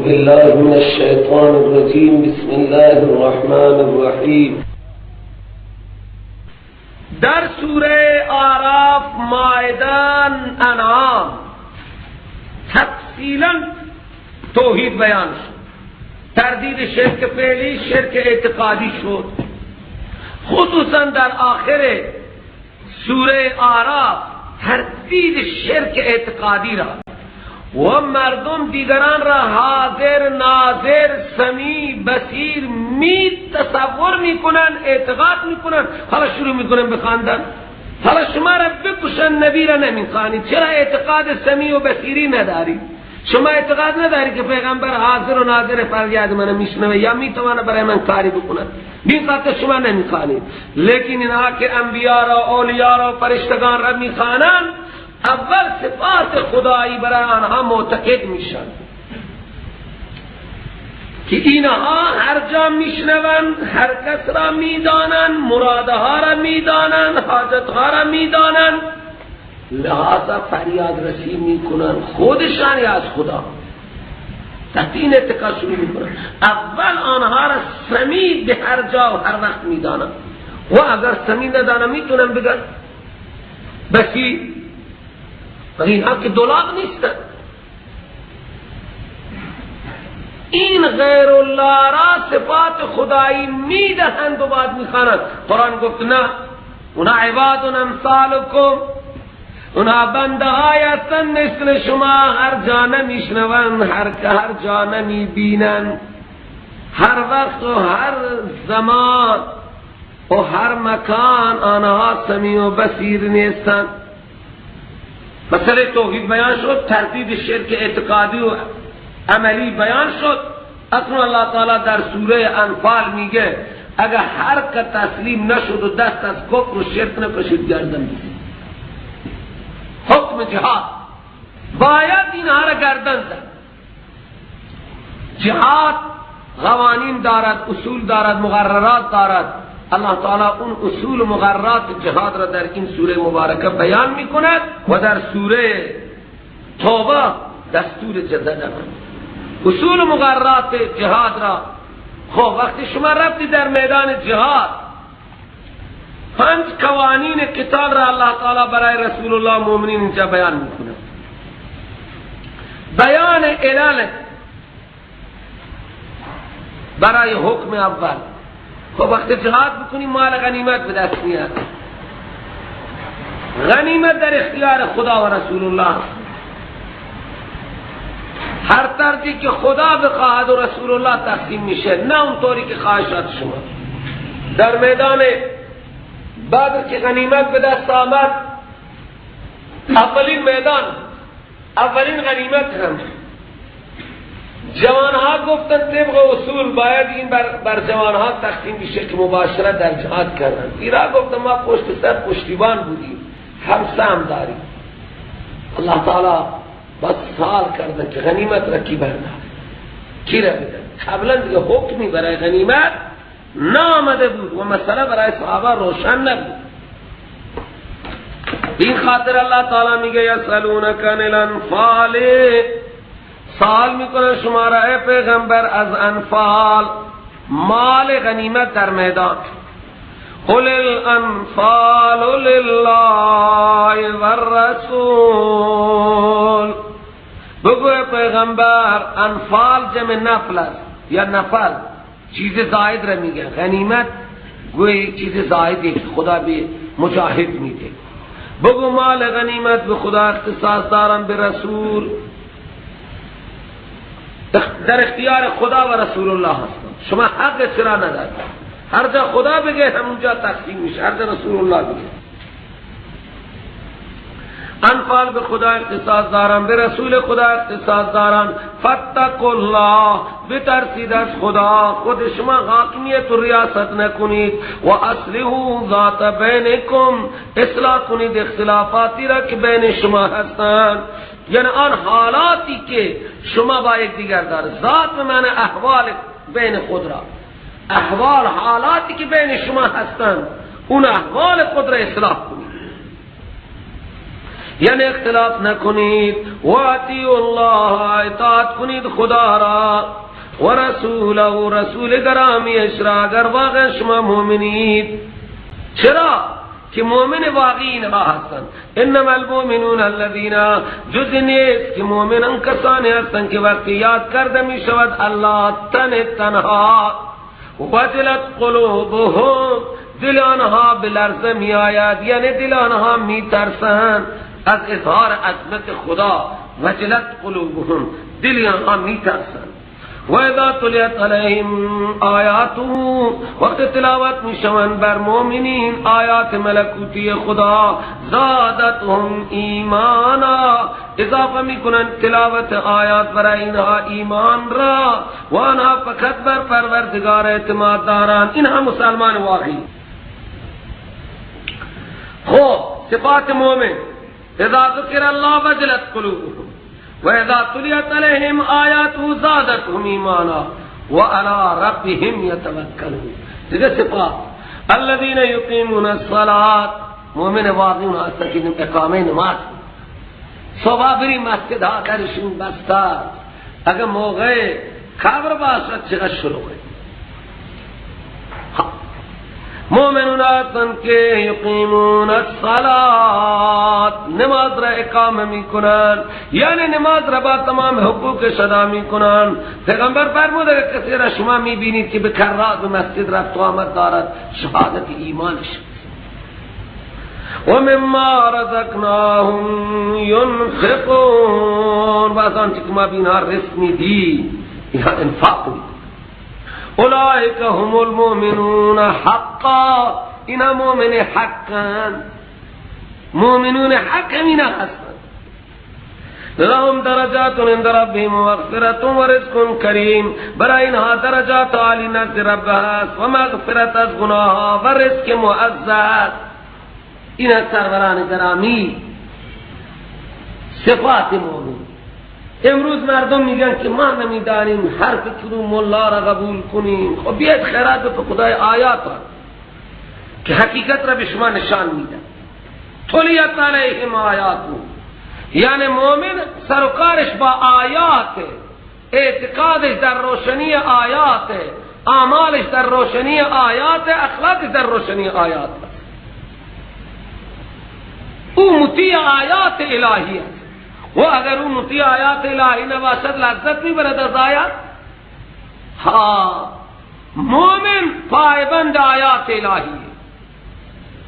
بالله من الشیطان الرجیم. بسم الله الرحمن الرحیم. در سوره اعراف، مائده، انعام تفصیلا توحید بیان شد، تردید شرک فعلی، شرک اعتقادی شد. خصوصا در آخر سوره اعراف تردید شرک اعتقادی را و مردم دیگران را حاضر، ناظر، سمیع، بصیر می تصور میکنن، اعتقاد میکنن. حالا شروع میکنن به خواندن، حالا شما را بکشن، نبی را نمیخوانید. چرا اعتقاد سمیع و بصیری نداری؟ شما اعتقاد نداری که پیغمبر حاضر و ناظر فریاد من میشنوه یا میتوانه برای من کاری بکنه، بین خاطر شما نمیخوانید. لیکن اینها که انبیا را، اولیاء را، فرشتگان را میخوانند، اول صفات خدایی برای آنها معتقد میشن که اینها هر جا میشنوند، هر کس را میدانند، مرادها را میدانند، حاجتها را میدانند، لہذا فریاد رسی میکنن خودشان یا از خدا. تحت این اعتقاد شروع میکنن. اول آنها را سمیع به هر جا و هر وقت میدانند، و اگر سمیع ندانم میتونن بگن بسی، اینها که دولاغ نیستن. این غیر الله را صفات خدایی میدهند و بعد میخوانند. قرآن گفت نه، اونا عباد امثالکم، اونا بنده های هستند مثل شما، هر جا نمیشنوند، هر جا نمیبینند، هر وقت و هر زمان و هر مکان آنها سمیع و بصیر نیستند. مسئله توحید بیان شد، تردید شرک اعتقادی و عملی بیان شد. اکنون الله تعالی در سوره انفال میگه اگر هر که تسلیم نشد و دست از کفر و شرک نکشید، گردن بزنید. حکم جهاد باید اینها را گردن زد. جهاد قوانین دارد، اصول دارد، مقررات دارد. الله تعالی اون اصول و مقررات جهاد را در این سوره مبارکه بیان میکند و در سوره توبه دستور جزا. اصول و مقررات جهاد را، خب وقتی شما رفتی در میدان جهاد، 5 قوانین قتال را الله تعالی برای رسول الله مؤمنین اینجا بیان میکنه. بیان علل برای حکم اول. خب وقتی جهاد بکنی مال غنیمت به دست میاد، غنیمت در اختیار خدا و رسول الله، هر طرزی که خدا بخواهد و رسول الله تقسیم میشه، نه اونطوری که خواهشات شما. در میدان بدر که غنیمت به دست آمد، اولین میدان، اولین غنیمت هم جوانها گفتن طبق اصول باید این بر جوانها تقسیم بشه که مباشره در جهاد کردن. ایرا گفتن ما پشت سر پشتیبان بودیم، هم سهم داریم. الله تعالی بس سوال کردن که غنیمت را کی برداره، کی را بدن. قبلا دیگه حکمی برای غنیمت نامده بود و مسئله برای صحابه روشن نبود. این خاطر الله تعالی میگه یسألونک عن الانفال، سوال میکنه شما را ای پیغمبر از انفال، مال غنیمت در میدان. قل الانفال لله والرسول، بگو ای پیغمبر انفال جمع نفل است یا نفل، چیز زائد را میگه. غنیمت گوی چیز زائدی که خدا به مجاهد میده. بگو مال غنیمت به خدا اختصاص دارم، به رسول، در اختیار خدا و رسول الله هستند، شما حق چرا ندارید. هر جا خدا بگه همونجا تقسیم میشه، هر جا رسول الله بگه. انفال به خدا اختصاص دارن، به رسول خدا اختصاص دارن. فاتقوا الله، بترسید از خدا، خود شما حاکمیت و ریاست نکنید. و اصلحوا ذات بینکم، اصلاح کنید اختلافاتی را که بین شما هستند، یعنی آن حالاتی که شما با یکدیگر دارید. ذات به معنی احوال بین خود را، احوال حالاتی که بین شما هستند، اون احوال خود را اصلاح کنید. یعنی اختلاف نکنید. و اطیعوا الله، اطاعت کنید خدا را و رسوله، رسول گرامیش را، اگر واقعا شما مؤمنید. چرا که مؤمن واقعی اینها هستند. انما المؤمنون الذین، جز نیست که مؤمنان کسانی هستند که وقتی یاد کرده می شود الله تن تنها، وجلت قلوبهم، دل آنها به لرزه می آید، یعنی دل آنها می ترسند از اظهار عظمت خدا. وجلت قلوبهم، دل آنها می ترسند. و اذا تلیت علیهم آیاته، وقت تلاوت میشوند بر مؤمنین آیات ملکوتی خدا، زادتهم ایمانا، اضافه میکنند تلاوت آیات برای اینها ایمان را، و آنها فقط بر پروردگار اعتماد دارند. اینها مسلمان واقعی. خب صفات مؤمن، اذا ذکر الله وجلت قلوبهم و اذا تلیت علیهم آیاته زادتهم ایمانا و علی ربهم یتوکلون. دیگه صفات الذین یقیمون الصلاة، مؤمن واقعی اونها هستند که اقامه نماز، صبح بری مسجد ها درشون بسته، اگر موقع قبر باشد چقدر شلوغه. مؤمنون هستند که یقیمون الصلاة، نماز را اقامه میکنند، یعنی نماز را با تمام حقوق ادا میکنند. پیغمبر فرمود اگر کسی را شما میبینید که به کرات به مسجد رفت و آمد دارد، شهادت ایمانش. و مما رزقناهم ینفقون، و از آنچه که ما به اینها رزق میدیم اینها انفاق میکنند. اولئک هم المؤمنون حقا، اینا مؤمن حقا، مؤمنون حق اینا هستند. لهم درجات عند ربهم ومغفرة ورزق کریم، برای اینها درجات عالی نزد رب هست و مغفرت از گناهها و رزق معزز. اینا سروران گرامی صفات مؤمن. امروز مردم میگن که ما نمیدانیم حرف کدوم ملا را قبول کنیم. خب بیاید خیرات به خدای آیات را که حقیقت را به شما نشان میده. تلیت علیهم آیات، یعنی مؤمن سر و کارش با آیات، اعتقادش در روشنی آیات، اعمالش در روشنی آیات، اخلاقش در روشنی آیات. او مطیع آیات الهی است و اگر او مطیع آیات الهی نباشد لذت میبرد از آیات. ها، مومن پایبند آیات الهی،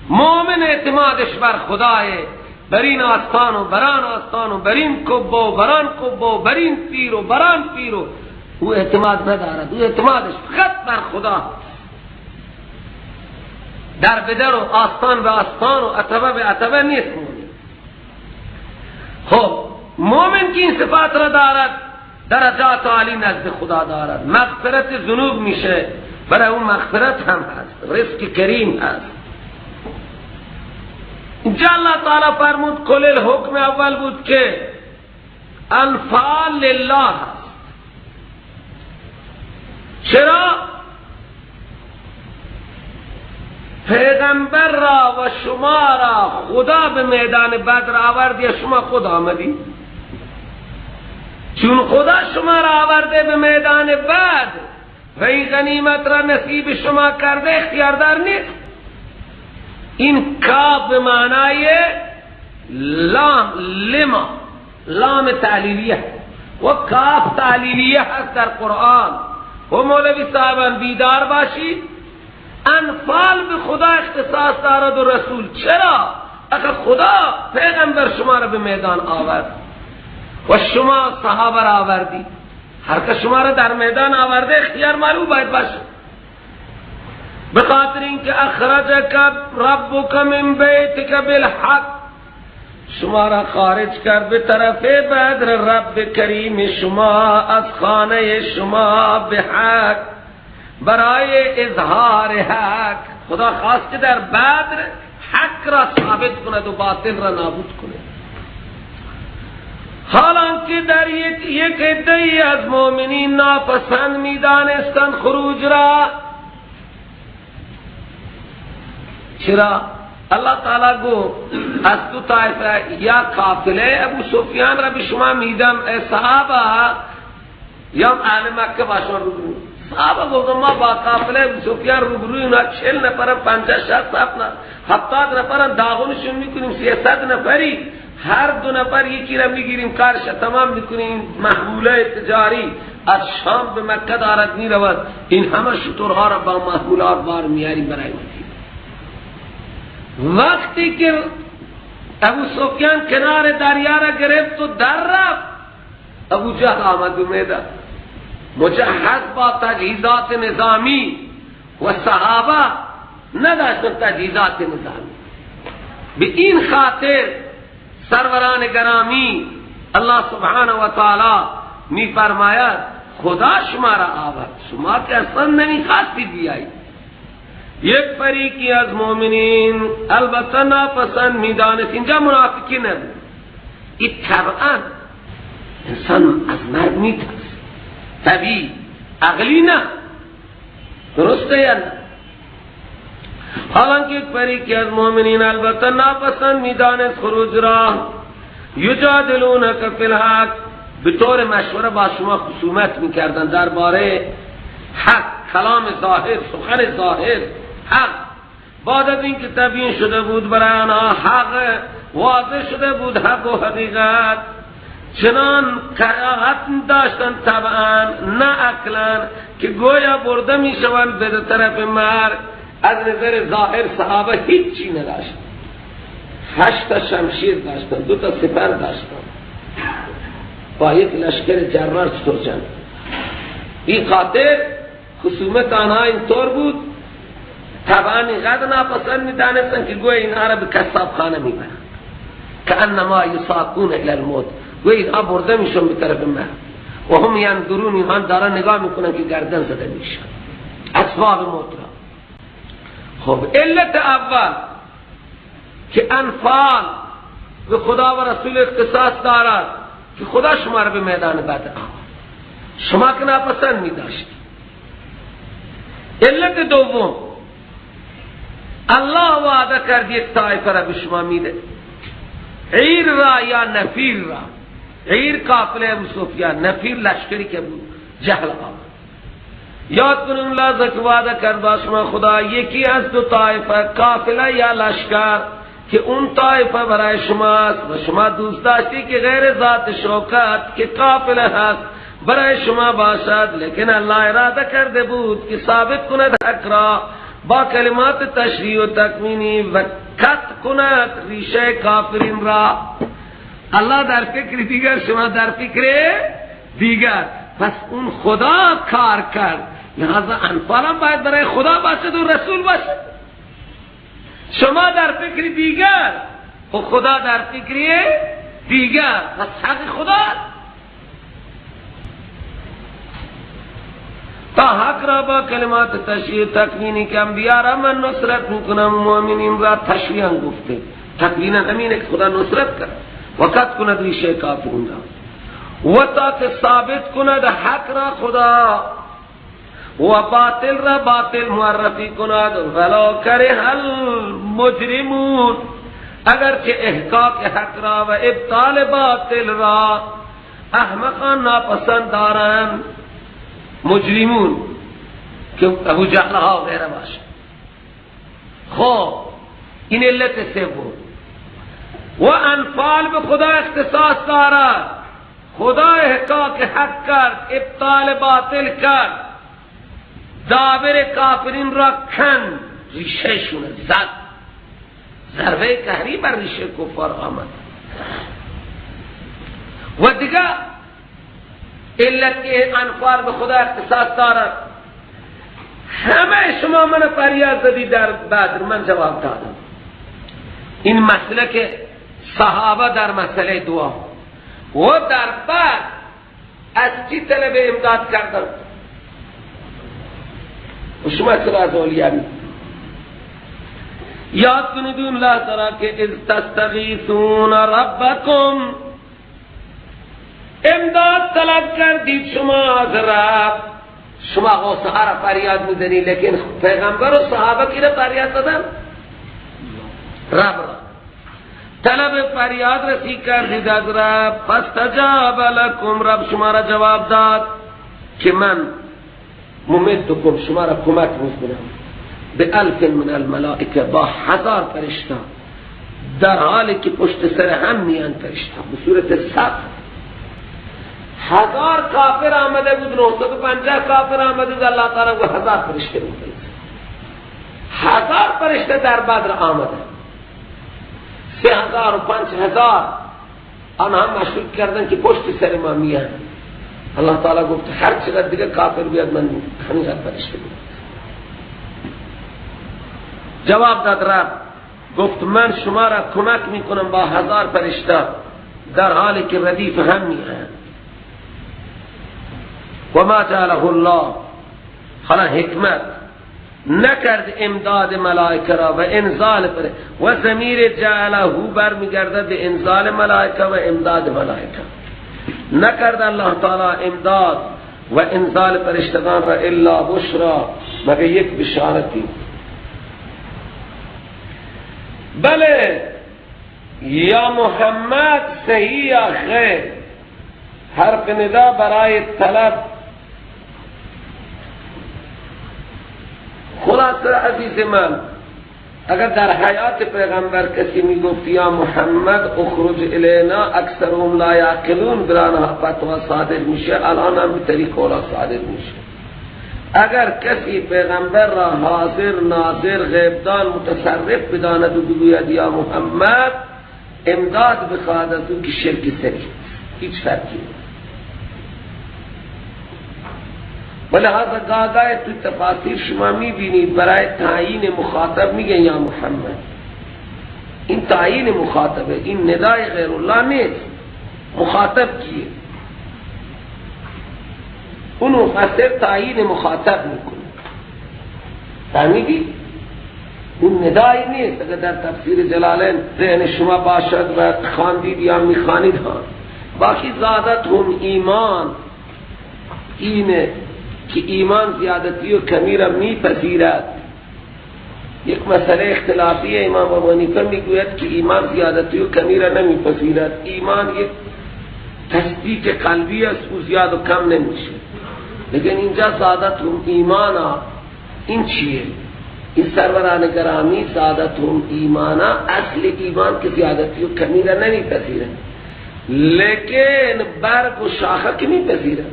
مومن اعتمادش بر خدای، بر این آستان و بران آستان و بر این کب و بران کب و بر این پیر و بران پیر و او اعتماد ندارد. او اعتمادش فقط بر خدا، در بدر و آستان به آستان و عتبه به عتبه نیست مومن. خب مومن که این صفات را دارد درجات عالی نزد خدا دارد، مغفرت ذنوب میشه برای اون، مغفرت هم هست، رزق کریم هست. اینجا اللہ تعالی فرمود کل الحکم اول بود که انفال لله هست. چرا؟ پیغمبر را و شما را خدا به میدان بدر آورد یا شما خود آمدی؟ چون خدا شما را آورده به میدان بدر و این غنیمت را نصیب شما کرده، اختیاردار نیست. این کاف به معنای لام، لما، لام تعلیلیه و کاف تعلیلیه هست در قرآن. و مولوی صاحبان بیدار باشید، انفال به خدا اختصاص دارد و رسول. چرا؟ اگر خدا پیغمبر شما را به میدان آورد و شما صحابه را آوردی، هر که شما را در میدان آورده اختیار معلوم باید باشه. به خاطر اینکه اخرجک ربک من بیتک بالحق، شما را خارج کرد به طرف بدر رب کریم شما از خانه شما به حق، برای اظهار حق. خدا خواست که در بدر حق را ثابت کند و باطل را نابود کند. حالانکه در یک عده‌ای از مؤمنین ناپسند می‌دانستند خروج را. چرا؟ الله تعالی گفت از دو طایفه یا قافله ابو سفیان را به شما میدم ای صحابه، یا اهل مکه باشون روبرو. صحابه گفت ما با قافله ابو سفیان روبروی، اینا 40 نفرن، 50 60 70 نفرن، داغونشون میکنیم 300 نفری، هر دو نفر یکی را میگیریم کارش تمام میکنیم. محموله تجاری از شام به مکه دارد میرود، این همه شترها را با محمولات بار میاریم برای مدینه. وقتی که ابو سفیان کنار دریا را گرفت و در رفت، ابو جهل آمد و میدان مجهز با تجهیزات نظامی و صحابه نداشتن تجهیزات نظامی. به این خاطر سروران گرامی الله سبحانه و تعالی می فرماید خدا شما را آورد، شما که اصلا نمیخواستید بیایید. یک فریقی از مؤمنین البته ناپسند میدانست، اینجا منافقی نبود. این طبعا انسان از مرگ میترسه، طبیعی، عقلی نه، درسته یا نه؟ حالانکه یک فریقی از مؤمنین البته ناپسند میدانست خروج را. یجادلونک فی الحق، به طور مشوره با شما خصومت میکردن درباره حق، کلام ظاهر، سخن ظاهر، حق. بعد از اینکه تبیین شده بود برای آنها حق، واضح شده بود حق و حقیقت، چنان کراهت داشتن طبعا نه عقلا که گویا برده میشوند به طرف مرگ. از نظر ظاهر صحابه هیچی نداشتن، 8 تا شمشیر داشتن، 2 تا سپر داشتن، با یک لشکر جرار چطور جنگ. این خاطر خصومت آنها اینطور بود، طبعا اینقدر ناپسند میدانستن که گویا اینها را به کساب خانه میبرند، کانما یساقون الی الموت، گویا اینها برده میشن به طرف مرگ. و هم ینظرون، اینها دارن نگاه میکنن که گردن زده میشن، اسباب موت را. خب علت اول که انفال به خدا و رسول اختصاص دارد که خدا شما را به میدان بدر آورد، شما که ناپسند می داشتی. علت دوم، الله وعده کرد یک طایفه را به شما میده، عیر را یا نفیر را. عیر قافله ابو سفیان، نفیر لشکری که بود جهل آورد. یاد کنیم لحظه که وعده کرد با شما خدا یکی از دو طایفه، قافله یا لشکر، که اون طایفه برای شماست و شما دوست داشتی که غیر ذات شوکت که قافله هست برای شما باشد، لیکن الله اراده کرده بود که ثابت کند حق را با کلمات تشریع و تکمینی و کت کند ریشه کافرین را. الله در فکر دیگر، شما در فکر دیگر. پس اون خدا کار کرد، لہذا انفال هم باید برای خدا باشد و رسول باشد. شما در فکر دیگر و خدا در فکر دیگر، پس حق خدا تا حق را با کلمات تشریع تکوینی که انبیاء را من نصرت میکنم، مؤمنین را تشریعا گفته، تکوینا همینه که خدا نصرت کرد وقت کند ریشه کافرون را، و تا که ثابت کند حق را خدا و باطل را باطل معرفی کند. ولو کره المجرمون، اگرچه احقاق حق را و ابطال باطل را احمقان ناپسند دارند، مجرمون که ابو جهل ها و غیره باشه. خب این علت سوم. و انفال به خدا اختصاص دارد، خدا احقاق حق کرد، ابطال باطل کرد، دابر کافرین را کن، ریشه شون زد، ضربه قهری بر ریشه کفار آمد. و دیگه علت که انفال به خدا اختصاص دارد، همه شما من فریاد زدی در بدر، من جواب دادم. این مسئله که صحابه در مسئله دعا و در بعد از چی طلب امداد کردن؟ و شما چرا از اولیاء می یاد کنید اون لحظه را که اذ تستغیثون ربکم، امداد طلب کردید شما از رب. شما غوثها را فریاد میزنید، لیکن پیغمبر و صحابه کی را فریاد زدن؟ رب را طلب فریاد رسی کردید از رب، فاستجاب لکم، رب شما را جواب داد که من ممدکم، شما را کمک میکنم، به الف من الملائکه، با 1000 فرشته، در حالی که پشت سر هم میان فرشته به صورت صف. 1000 کافر آمده بود، 950 کافر آمده بود، الله تعالی کو 1000 فرشته بود. 1000 فرشته در بدر آمده، 3000 و 5000 آنها مشروط کردن که پشت سر ما میان. الله تعالی گفت هر چقدر دیگه کافر بیاد من همینقدر فرشته بود. جواب داد رب، گفت من شما را کمک میکنم با 1000 فرشته در حالی که ردیف هم میان. و ما جعله الله، حالا حکمت نکرد امداد ملائکه را و انزال پر و ضمیر جعله برمیگردد به انزال ملائکه و امداد ملائکه. نکرد الله تعالی امداد و انزال فرشتگان را الا بشرا، مگر یک بشارتی. بله یا محمد صحیح یا خیر، حرف ندا برای طلب. خلاصه عزیز من، اگر در حیات پیغمبر کسی میگفت یا محمد اخرج الینا اکثرهم لا یعقلون، برانها فتوا صادر میشه، الان هم به طریق اولا صادر میشه. اگر کسی پیغمبر را حاضر ناظر غیبدان متصرف بداند و بگوید یا محمد امداد بخواهد از او، که شرک صریح، هیچ فرقی نیست. ولهذا گاهی تو تفاسیر شما میبینید برای تعیین مخاطب میگن یا محمد. این تعیین مخاطبه، این ندای غیر الله نیست. مخاطب کیه؟ اون مفسر تعیین مخاطب میکنه، فهمیدی؟ اون ندایی نیست. اگر در تفسیر جلالین ذهن شما باشد و خواندید یا میخوانید ها، باقی زادتهم ایمان اینه که ایمان زیادتی و کمی را میپذیرد. یک مسئله اختلافی، امام ابو حنیفه میگوید که ایمان زیادتی و کمی را نمیپذیرد. ایمان یک تصدیق قلبی است، او زیاد و کم نمیشه. لیکن اینجا زادتهم ایمانا، این چیه؟ این سروران گرامی زادتهم ایمانا، اصل ایمان که زیادتی و کمی را نمیپذیرد، لیکن برگ و شاخه که میپذیرد.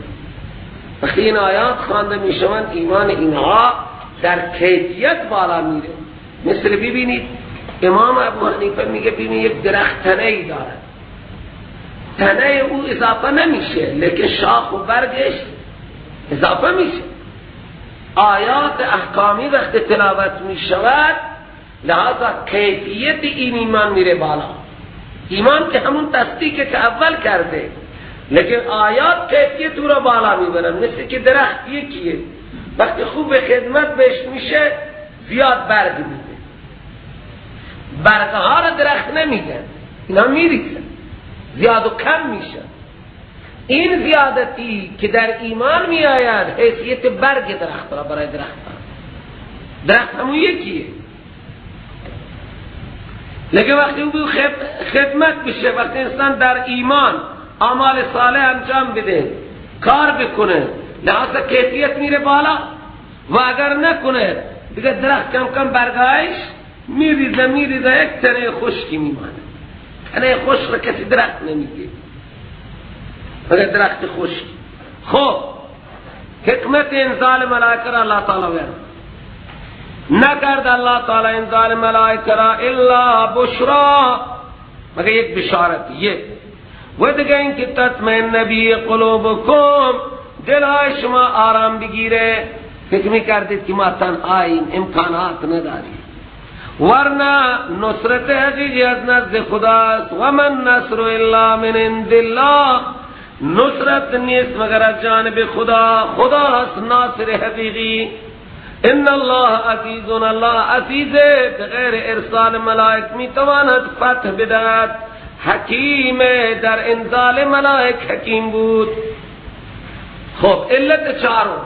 وقتی این آیات خوانده میشوند ایمان اینها در کیفیت بالا میره. مثل ببینید امام ابو حنیفه میگه ببینید یک درخت تنه ای دارد، تنه او اضافه نمیشه لیکن شاخ و برگش اضافه میشه. آیات احکامی وقت تلاوت میشود، لہذا کیفیت این ایمان میره بالا. ایمان که همون تصدیقه که اول کرده، لیکن آیات کیفیت او را بالا میبرن. مثل که درخت یکیه، وقتی خوب خدمت بهش میشه زیاد برگ میده، برگها را درخت نمیدن، اینا میریزن، زیاد و کم میشه. این زیادتی که در ایمان میآید حیثیت برگ درخت را برای درخت دارد. درخت همون یکیه، لیکن وقتی او خدمت بشه، وقتی انسان در ایمان اعمال صالح انجام بده، کار بکنه، لحاظ کیفیت میره بالا. و اگر نکنه دیگه درخت کم کم برگایش میریزه میریزه، یک تنه خشکی میمانه. تنه خشک را کسی درخت نمیگه، مگر درخت خشکی. خب حکمت انزال ملائکه را اللہ تعالی بیان نکرد. اللہ تعالی انزال ملائکه را الا بشرا، مگر یک بشارت. یک و دیگه این که تطمئن بی قلوبکم، دلهای شما آرام بگیره. فکر میکردید که ما تنهاییم، امکانات نداریم، ورنه نصرت حقیقی از نزد خداست. و من نصر الا من عند الله، نصرت نیست مگر از جانب خدا. خدا هست ناصر حقیقی. ان الله عزیز، الله عزیز، بغیر ارسال ملائک میتواند فتح بدهد. حکیم، در انزال ملائک حکیم بود. خب علت چهارم،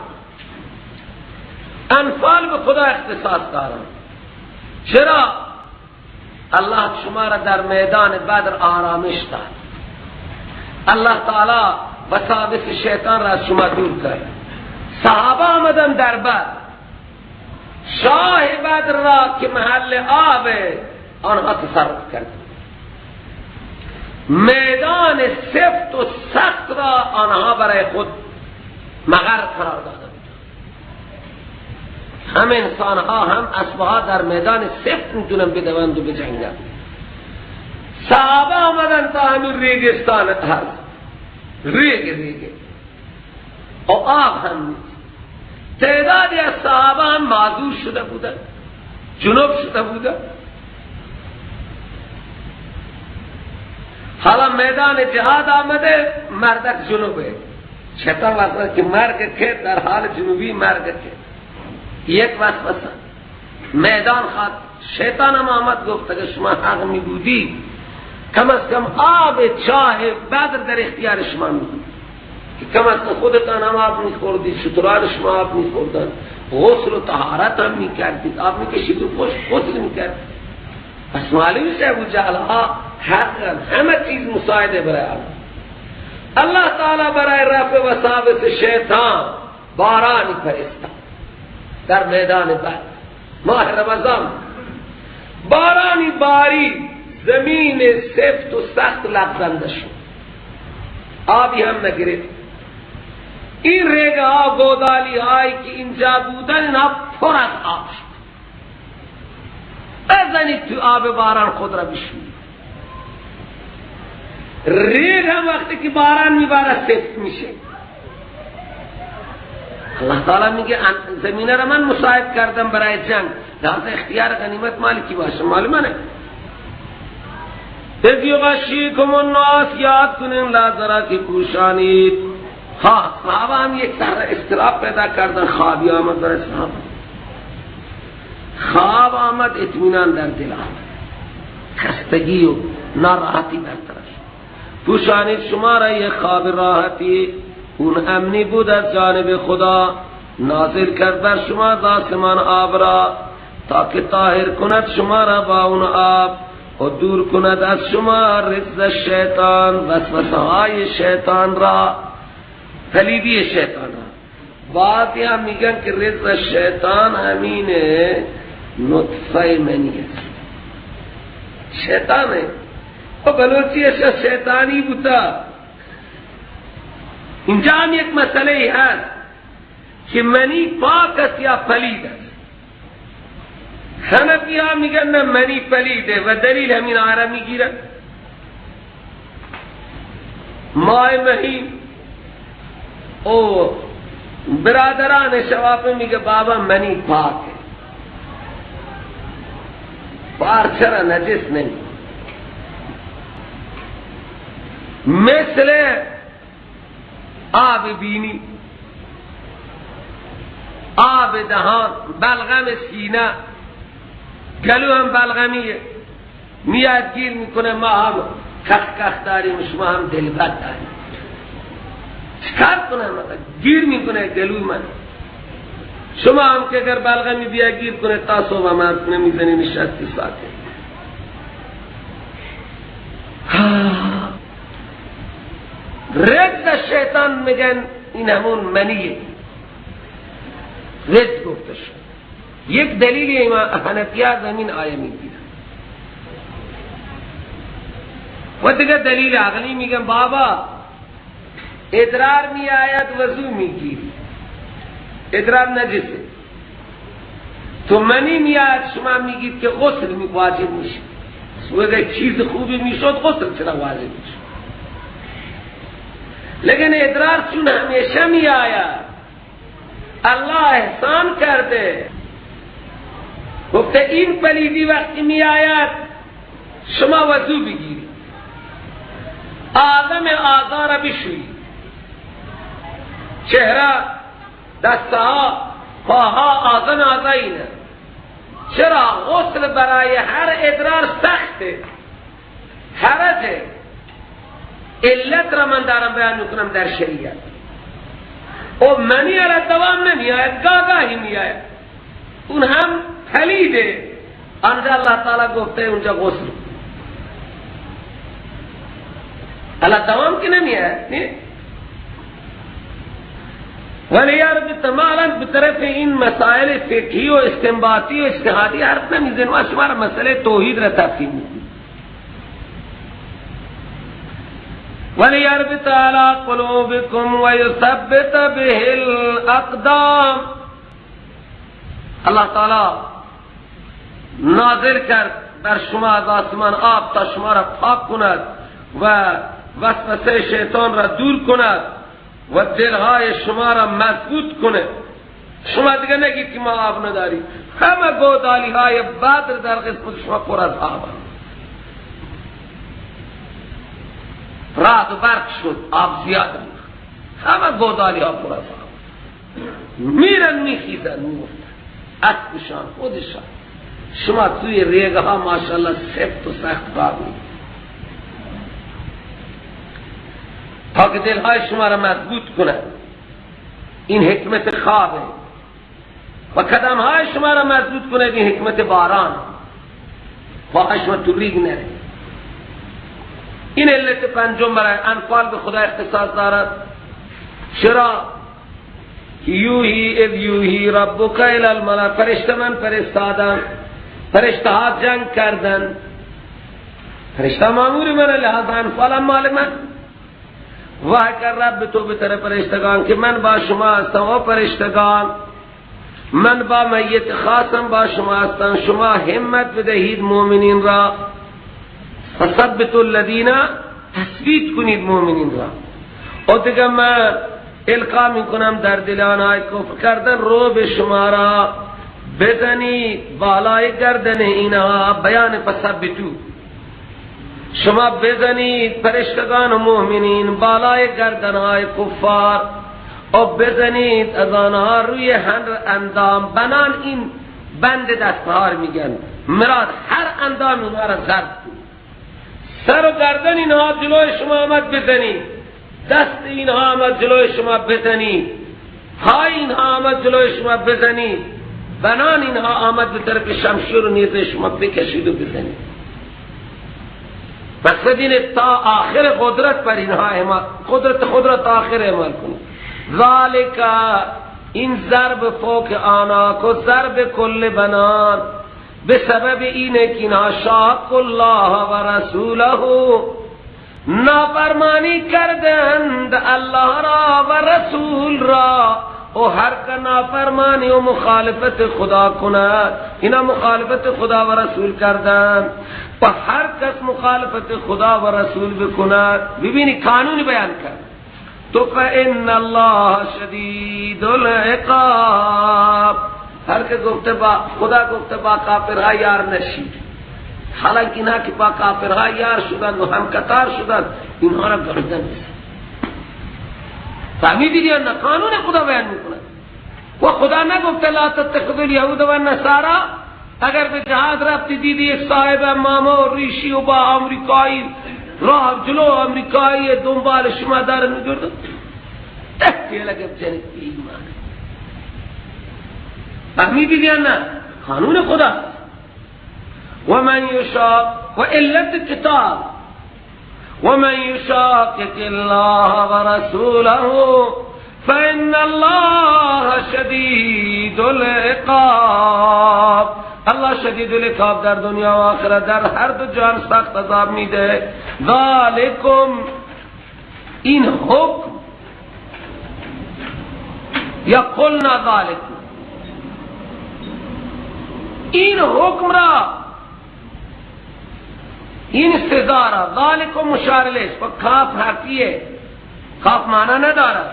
انفال به خدا اختصاص دارن. چرا؟ الله شما را در میدان بدر آرامش داد. الله تعالی وساوس شیطان را از شما دور کرد. صحابه آمدن در بدر، شاه بدر را که محل آب آنها تصرف کرد، میدان سفت و سخت را آنها برای خود مقر قرار داده بود. هم انسانها هم اسبها در میدان سفت میتونن بدوند و بجنگند. صحابه آمدن تا همین ریگستان هست، ریگ ریگ و آب هم نیست. تعدادی از صحابه هم معذور شده بودن، جنوب شده بودن. حالا میدان جهاد آمده، مردک جنوبه، شیطان وسوسه که مرگ که در حال جنوبی مرگ که یک وسوسه میدان خواد. شیطان هم آمد گفت اگر شما حق می بودی کم از کم آب چاه بدر در اختیار شما می بود، که کم از کم خودتان هم آب می خوردید، شتران شما آب می خوردن، غسل و طهارت هم می کردید، آب می کشید و غسل می کردید. پس معلوم میشه ابو جهل ها حقا همه چیز مساعده برای الله. الله تعالی برای رفع وساوس شیطان بارانی فرستاد در میدان بدر، ماه رمضان بارانی باری، زمین سفت و سخت لغزنده شد، آبی هم نگرفت. این ریگه ها گودالی هایی که اینجا بودن اینها پر از آب شد. بزنید تو آب باران خود را بشویید. ریگ هم وقتی که باران میباره سفت میشه. الله تعالی میگه زمینه را من مساعد کردم برای جنگ، لحاظ اختیار غنیمت مال کی باشه؟ مال منه. اذ یغشیکم النعاس، یاد کنین لحظه را که پوشانید. ها صحابه هم یک ذره اضطراب پیدا کردن، خوابی آمد برای صحابه، خواب آمد، اطمینان در دل آمد، خستگی و ناراحتی برطرف شد. پوشانید شما را یک خواب راحتی، اون امنی بود از جانب خدا، نازل کرد بر شما از آسمان آب را، تا که طاهر کند شما را با اون آب و دور کند از شما رجز شیطان، وسوسه های شیطان را، پلیدی شیطان را. بعضی هم میگن که رجز شیطان همینه نطفه منی است، شیطانه و بلوچی شیطانی بودا. اینجا هم یک مسئله هست که منی پاک است یا پلید است. حنفی ها میگن نه منی پلیده و دلیل همین آره میگیرن. ماه مهین او برادران شواف میگه بابا منی پاک ہے، بار چرا نجس نہیں، مثل آب بینی، آب دهان، بلغم سینه، گلو هم بلغمیه، میاد گیر میکنه، ما هم کخ کخ داریم، شما هم دلبد داریم، چکار کنم؟ گیر میکنه گلو من، شما هم که اگر بلغمی بیا گیر کنه تا صبح هم حرف نمیزنی، نشستی ساکت. رد شیطان میگن این همون منیه، رد گفته شد. یک دلیل حنفیه از همین آیه میگیرن و دیگه دلیل عقلی میگن بابا ادرار می آید وضو میگیری، ادرار نجسه، تو منی میاد شما میگید که غسل واجب میشه، اگر چیز خوبی میشد غسل چرا واجب میشه؟ لیکن ادرار چون همیشه می آید، الله احسان کرده گفته این پلیدی وقتی می آید شما وضو بگیرید، آدم آزار را بشویید، چهره، دستها، پاها، آدم آزاینه. چرا؟ غسل برای هر ادرار سخته، حرجه. علت را من دارم بیان میکنم در شریعت. او منی علی دوام نمی آید، گاهی می آید، اون هم پلیده. آنجا الله تعالی گفته اونجا غسل. الله دوام که نمیه نه؟ ولی یار تماما به طرف این مسائل فقهی و استنباطی و اجتهادی حرف نمیزن و شما را مسئله توحید را تفهیم میکنیم. وَلِيَرْبِطَ عَلَى قُلُوبِكُمْ وَيُثَبِّتَ بِهِ الْأَقْدَامِ. الله تعالی نازل کرد بر شما از آسمان آب تا شما را پاک کند و وسوسه شیطان را دور کند و دلهای شما را مضبوط کنه. شما دیگه نگید که ما آب نداریم، همه گودالی های بدر در قسمت شما پر از آب. رعد و برق شد، آب زیاد ریخت، همه گودالی ها پر از آب. میرن میخیزن میفتن، اسبشان خودشان. شما توی ریگه ها ماشاءالله سفت و سخت راه میرید تا که دلهای شما را مضبوط کند. این حکمت خوابه. و قدمهای شما را مضبوط کند، این حکمت باران. پاهای شما تو ریگ نره. این علت پنجم برای انفال به خدا اختصاص دارد. چرا؟ یوهی اذ یوهی ربک الی الملائکه، فرشته من فرستادم، فرشته ها جنگ کردن، فرشته مامور من، لہذا انفال مال من. وحی کر رب تو به طرف فرشتگان که من با شما هستم، او فرشتگان من با میت خاصم با شما هستم، شما همت بدهید مؤمنین را، فثبتوا الذین، تثبیت کنید مؤمنین را. او دیگه من القا میکنم در دل آنهای کفر کردن رو به شما را بزنید بالای گردن اینها. بیان فثبتوا، شما بزنید فرشتگان و مؤمنین بالای گردنهای کفار و بزنید از آنها روی هر اندام. بنان این بند دستها میگن، مراد هر اندام اینها را ضرب کنید. سر و گردن اینها جلوی شما آمد بزنید، دست اینها آمد جلوی شما بزنید، پای اینها آمد جلوی شما بزنید، بنان اینها آمد به طرف شمشیر و نیزه شما بکشید و بزنید. مقصد اینه تا آخر قدرت پر اینها اعمال، قدرت خود را تا آخر اعمال کنید. ذالک، این ضرب فوق آناک و ضرب کل بنان به سبب اینه که اینها شاق الله و رسوله، نافرمانی کردند الله را و رسول را. و هر که نافرمانی و مخالفت خدا کند، اینا مخالفت خدا و رسول کردند، و هر کس مخالفت خدا و رسول بکند، ببینی قانون بیان کرد تو، فإن الله شدید العقاب. هر که گفته با خدا گفته با کافرها یار نشید، حالانکه اینها که با کافرها یار شدند و هم قطار شدند، اینها را گردن بزن. فهمیدید یا نه؟ قانون خدا بیان میکند. و خدا نگفته لا تتخذوا الیهود و النصارا. اگر به جهاد رفتی دیدی یک صاحب ماما و ریشی و با امریکایی راه جلو امریکایی دنبال شما داره میگرد، تحتی لگه بجنید به ایمان. فهمیدید یا نه؟ قانون خدا. و من یشاق و علت کتاب، ومن يشاقق الله ورسوله فإن الله شدید العقاب. الله شدید العقاب در دنیا و آخرت، در هر دو جهان سخت عذاب میده. ذالکم، این حکم یا قلنا ذالکم، این حکم را، این سزا را، ذالکم مشار الیه، و کاف حرفیه، کاف معنی ندارد.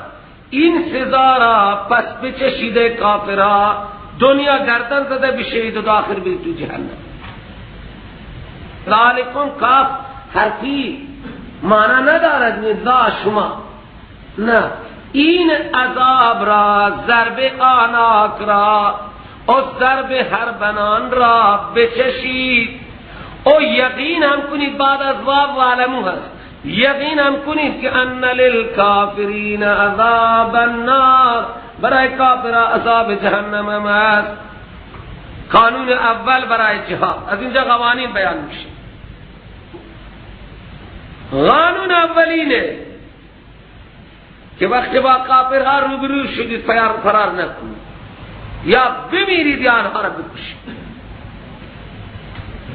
این سزا را پس بچشیده کافرها، دنیا گردن زده بشید و داخل بید تو جهنم. ذالکم کاف حرفی معنی ندارد، ذا شما نه، این عذاب را، ضرب آناک را و ضرب هر بنان را بچشید. او یقین هم کنید، بعد از واو وعلمو هست، یقین هم کنید که ان للکافرین عذاب النار، برای کافر عذاب جهنم هم هست. قانون اول برای جهاد، از اینجا قوانین بیان میشه. قانون اولینه که وقتی با کافرها روبرو شدید فرار نکنید، یا بمیرید یا آنها را بکشید.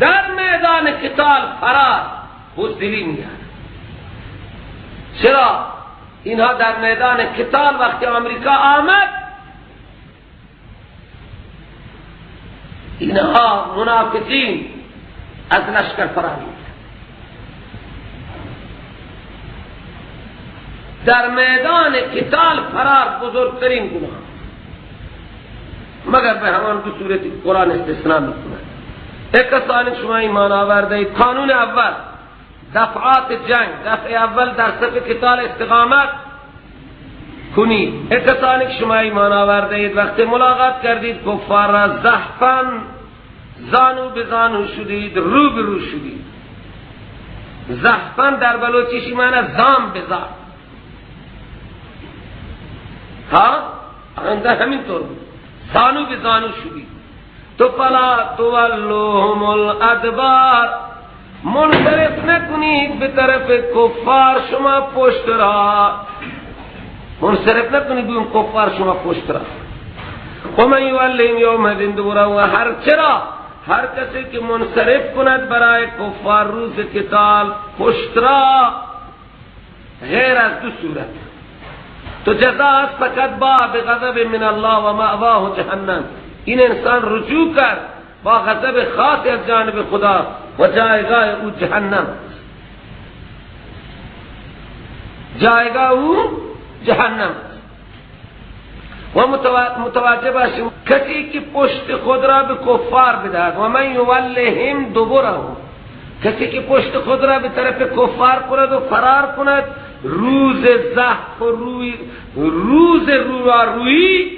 در میدان قتال فرار بزدلی میاد. چرا؟ اینها در میدان قتال وقتی آمریکا آمد، اینها منافقین از لشکر فرار می‌کردند. در میدان قتال فرار بزرگترین گناه، مگر به همان دو صورت قرآن استثناء می‌کند. ای کسانی شما ایمان آورده اید، قانون اول دفعات جنگ، دفع اول در صف قتال استقامت کنید. ای کسانی که شما ایمان آورده اید، وقتی ملاقات کردید کفار را زحفا، زانو به زانو شدید، رو به رو شدید. زحفا در بلوچیش معنی زان به زان، ها آنده همینطور بود، زانو به زانو شدید. تو فلا تولوهم الادبار، منصرف نکنید به طرف کفار شما پشت را، منصرف نکنید به کفار شما پشت را. و من یولهم یومئذ دبره، و هر چرا هر کسی که منصرف کند برای کفار روز قتال پشت را، غیر از دو صورت، تو جزا است فقط با بغضب من الله و مأواه جهنم. این انسان رجوع کرد با غضب خاص از جانب خدا و جایگاه او جهنم، جایگاه او جهنم. و متوجه باشیم کسی که پشت خود را به کفار بدهد، و من یولهم دبره، کسی که پشت خود را به طرف کفار کند و فرار کند، روز زحف و روز رویارویی،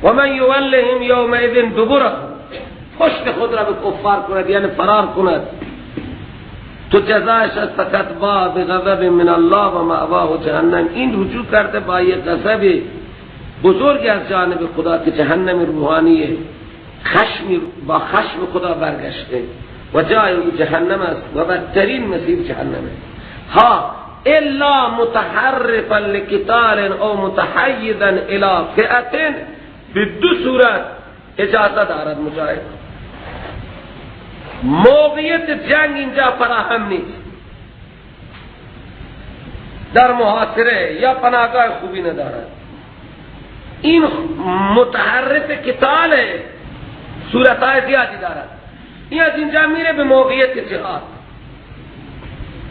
و من یولهم یومئذ دبره، پشت خود را به کفار کند یعنی فرار کند، تو جزایش از فقط با بغضب من الله و مأواه جهنم. این رجوع کرده با یک غضب بزرگی از جانب خدا که جهنم روحانیه، خشم با خشم خدا برگشته و جای او جهنم است و بدترین مسیر جهنمه. ها الا متحرفا لقتال او متحیزا الی فئة، به دو صورت اجازه دارد مجاهد. موقعیت جنگ اینجا فراهم نیست، در محاصره یا پناهگاه خوبی ندارد، این متحرف قتال صورتهای زیادی دارد. این از اینجا میره به موقعیت جهاد،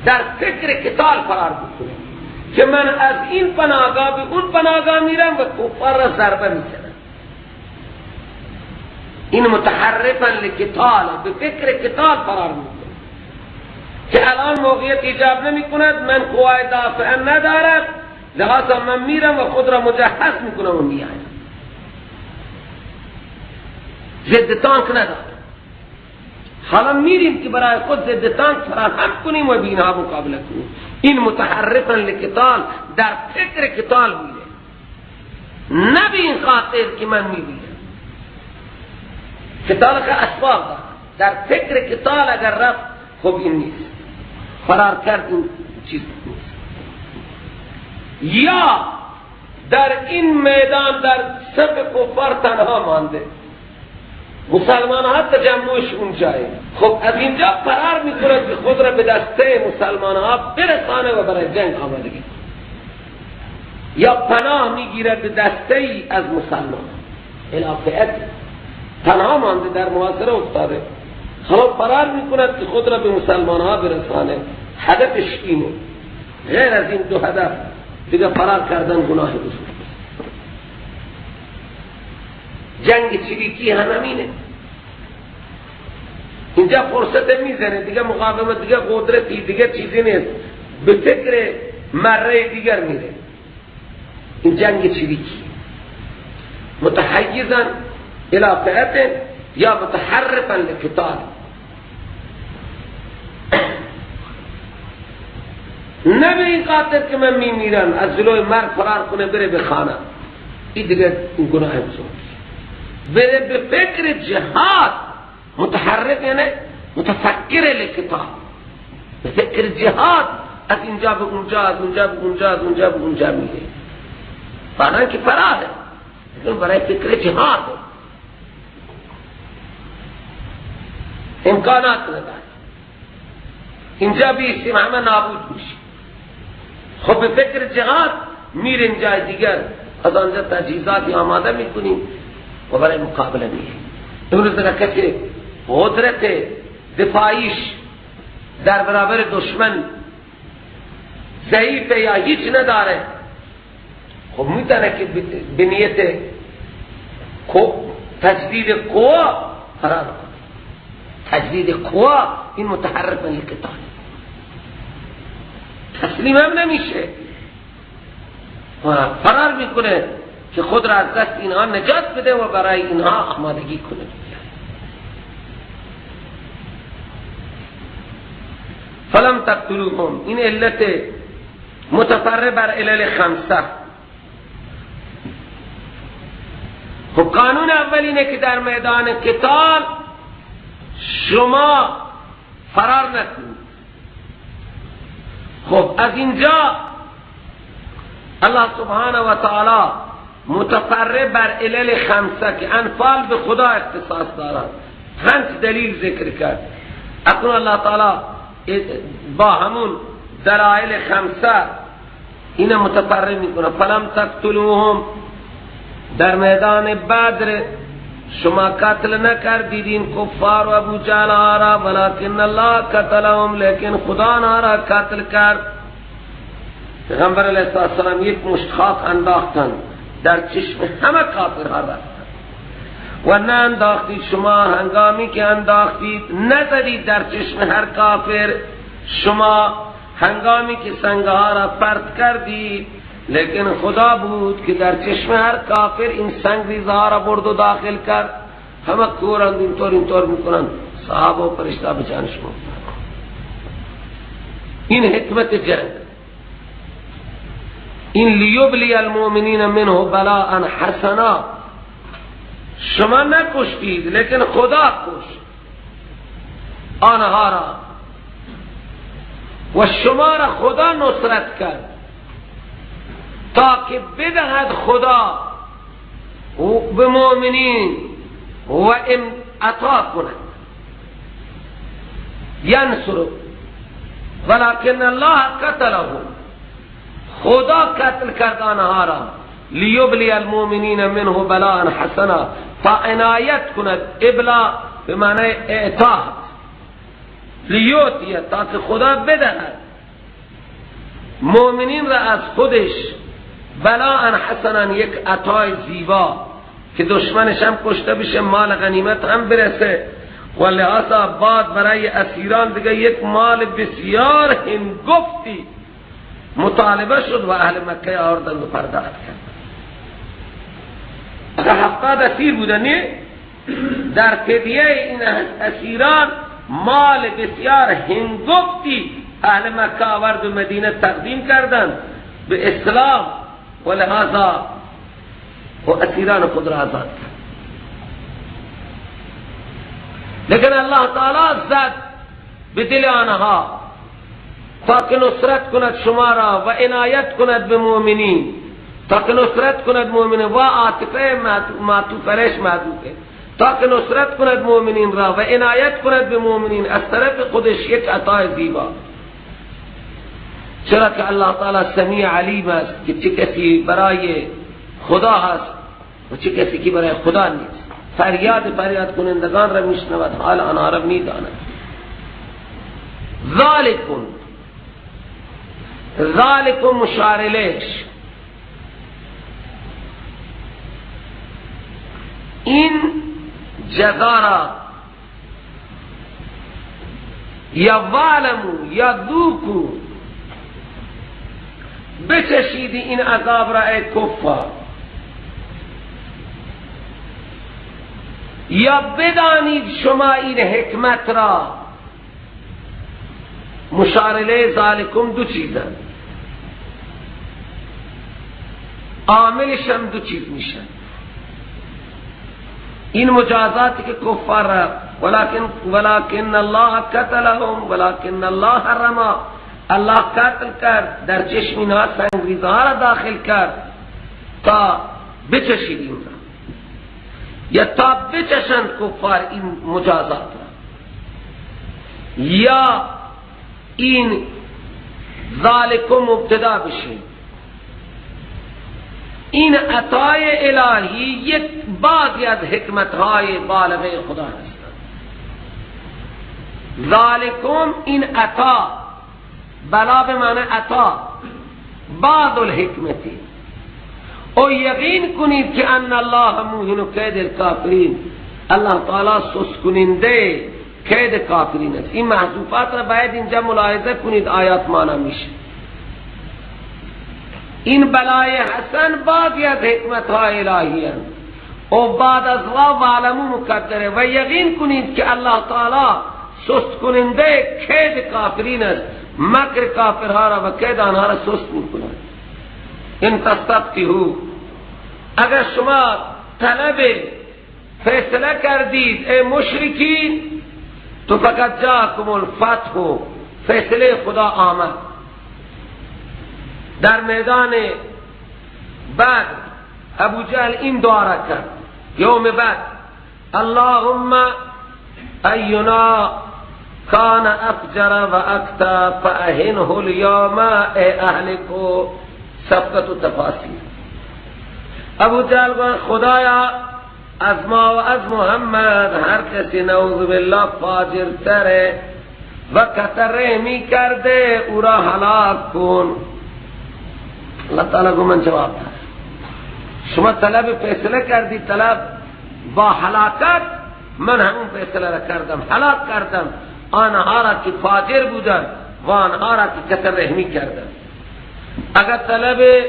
در فکر قتال فرار بکنه که من از این پناهگاه به اون پناهگاه میرم و کفار را ضربه میزنم. این متحرفا لقتال، به فکر قتال فرار میکنه که الان موقعیت ایجاب نمی کند، من قوای دافعه ندارم، لذا من میرم و خود را مجهز میکنم و میایم، ضد تانک ندارم. حالا میریم که برای خود ضد تانک فراهم کنیم و بینها مقابله کنیم. این متحرفا لقتال، در فکر قتال میره، نه به این خاطر که من میبینم. قتال که اسباب دارد، در فکر قتال اگر رفت خب این نیست، فرار کرد این چیز نیست. یا در این میدان در صف کفار تنها مانده، مسلمان ها تجمعش اونجایه، خب از اینجا فرار میکند که خود را به دسته مسلمان ها برسانه و برای جنگ آمادگی، یا پناه میگیرد به دسته ای از مسلمان ها، تنها مانده در محاصره افتاده، حالا فرار میکند که خود را به مسلمان ها برسانه، هدفش اینه. غیر از این دو هدف دیگه فرار کردن گناه بزرگ. جنگ چریکی هم همینه، اینجا فرصت میزنه دیگه، مقاومت دیگه، قدرتی دیگه چیزی نیست، به فکر مره دیگر میره. این جنگ چریکی متحیزا الى فئة یا متحرفا لقتال، نه به این خاطر که من میمیرم از جلوی مرگ فرار کنه بره به خانه، این دیگه این گناه بزرگ. بره به فکر جهاد. متحرک یعنی متفکر لکتاب، به فکر جهاد، از اینجا به اونجا، از اونجا به اونجا، از اونجا به اونجا میره. بعدا که فراره، لیکن برای فکر جهاد امکانات نداره. اینجا بیستیم همه نابود میشه. خب به فکر جهاد میریم جای دیگر، از آنجا تجهیزاتی آماده میکنیم و برای مقابله میریم. امروز اگر کسی قدرت دفاعیش در برابر دشمن ضعیفه یا هیچ نداره، خب میتونه که به نیت تجدید قوا فرار کنه. تجدید قوا این متحرک للقتال، تسلیم هم نمیشه، فرار میکنه که خود را از دست اینها نجات بده و برای اینها آمادگی کنه. فلم تقتلوهم، این علت متفرع بر علل خمسه. خب قانون اول اینه که در میدان قتال شما فرار نکنید. خب از اینجا الله سبحانه و تعالی متفرع بر علل خمسه که انفال به خدا اختصاص دارد، 5 دلیل ذکر کرد. اکنون الله تعالی با همون دلائل خمسه اینه متفرع میکنه. فلم تقتلوهم، در میدان بدر شما قتل نکردید این کفار و ابو جهل را، ولکن الله قتلهم، لیکن خدا آنها را قتل کرد. پیغمبر علیه السلام یک مشت خاک انداختند در چشم همه کافرها رفتند و نه انداختید شما، هنگامی که انداختید نزدید در چشم هر کافر، شما هنگامی که سنگها را پرت کردید، لیکن خدا بود که در چشم هر کافر این سنگ ریزها را برد و داخل کرد. همه کورند، اینطور اینطور میکنند، صحابه و فرشته به جان شما. این حکمت جنگ، این لیبلی المؤمنین منه بلاء حسنا. شما نکشتید لیکن خدا کشت آنها را و شما را خدا نصرت کرد تا که بدهد خدا به مؤمنین و عطا کند. ینصر ولکن الله قتلهم، خدا قتل کرد آنها را. لیبلی المؤمنین منه بلاء حسنا، تا عنایت کند. ابلا به معنی اعطا، لیوتیه، تا که خدا بدهد مؤمنین را از خودش بلاء حسنا، یک عطای زیبا که دشمنش هم کشته بشه، مال غنیمت هم برسه و لحاظا بعد برای اسیران دیگه یک مال بسیار هنگفتی مطالبه شد و اهل مکه آوردن و پرداخت کرد. اگر 70 اسیر بودن، در فدیه این اسیران مال بسیار هنگفتی اهل مکه آورد و مدینه تقدیم کردند به اسلام و لحاظا و اسیران خود را آزاد کرد. لیکن الله تعالی زد به دل آنها تا که نصرت کند شما را و عنایت کند به مؤمنین، تا که نصرت کند مؤمنین و عاطفه معطوف علیش معطوفه، تا که نصرت کند مؤمنین را و عنایت کند به مؤمنین از طرف خودش یک عطای زیبا. چرا که الله تعالی سمیع علیم است که چه کسی برای خدا هست و چه کسی که برای خدا نیست. فریاد فریاد کنندگان را میشنود، حال آنها را میداند. ذالکم، ذالکم مشار الیش، این جزا را یا والمو یا ذوقو، بچشیدی این عذاب را ای کفار، یا بدانید شما این حکمت را. مشار الیه ذالکم دو چیزن، عاملش هم دو چیز میشن. این مجازاتی که کفار را، ولکن الله قتلهم ولکن الله حرما، الله قتل کرد، در چشم اینها سنگریزها را داخل کرد تا بچشید این را، یا تا بچشند کفار این مجازات را، یا این ذالکم مبتدا بشه. این عطای الهی یک بعضی از حکمتهای بالغه خدا هستند. ذالکم این عطا، بلا به معنی عطا، بعض الحکمتی. او یقین کنید که ان الله موهن کید الکافرین، الله تعالی سست کننده کید کافرین است. این محذوفات را باید اینجا ملاحظه کنید، آیات معنی میشه. این بلای حسن بعضی از حکمتهای الهی هست او بعد از وا وعلمو مقدره. و یقین کنید که الله تعالی سست کننده کید کافرین است، مکر کافرها را و کید آنها را سست میکند. ان تستفتحوا، اگر شما طلب فیصله کردید ای مشرکین، تو فقط جاکم الفتح، فیصله خدا آمد. در میدان بدر ابو جهل این دعا را کرد، یوم بدر، اللهم اینا کان افجر و اکتا فاهنه اليوم ای اهلکو صفقت و تفاصیل. ابو جهل گفت خدایا از ما و از محمد هر کسی نعوذ بالله فاجر تره و کتره می کرده او را هلاک کن. اللہ تعالی کو من جواب داد، شما طلب فیصله کردی، طلب با هلاکت، من همون فیصله را کردم، هلاک کردم آنها را که فاجر بودن و آنها را که کتر رحمی کردن. اگر طلب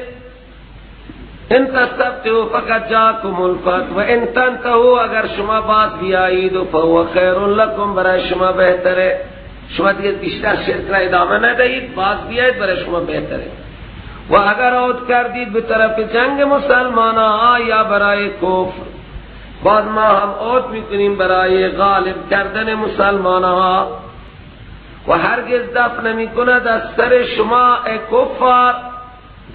ان تستفتحوا فقد جاءکم الفتح و ان تنتهوا، اگر شما باز بیایید فهو خیر لکم، برای شما بهتره. شما دیگه بیشتر شرک را ادامه ندهید، باز بیایید برای شما بهتره. و اگر عود کردید به طرف جنگ مسلمان ها یا برای کفر، باز ما هم عود میکنیم برای غالب کردن مسلمان ها. و هرگز دفع نمی کند از سر شما ای کفار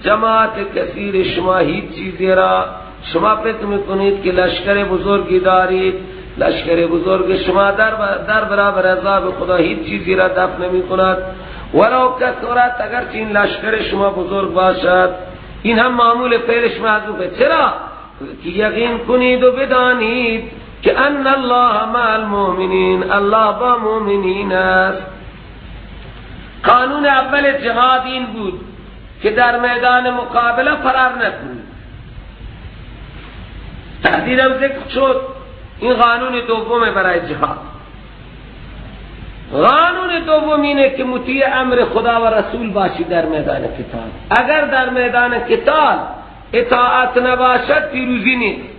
جماعت کثیر شما هیچ چیزی را. شما فکر میکنید که لشکر بزرگی دارید، لشکر بزرگ شما در برابر عذاب خدا هیچ چیزی را دفع نمی کند. ولو کثرت، اگر این لشکر شما بزرگ باشد، این هم معمول فعلش محذوفه. چرا؟ که یقین کنید و بدانید که ان الله مع المؤمنین، الله با مؤمنین است. قانون اول جهاد این بود که در میدان مقابله فرار نکنید. تهدیدم ذکر شد. این قانون دوم برای جهاد. قانون دوم اینه که مطیع امر خدا و رسول باشی در میدان قتال. اگر در میدان قتال اطاعت نباشد پیروزی نیست.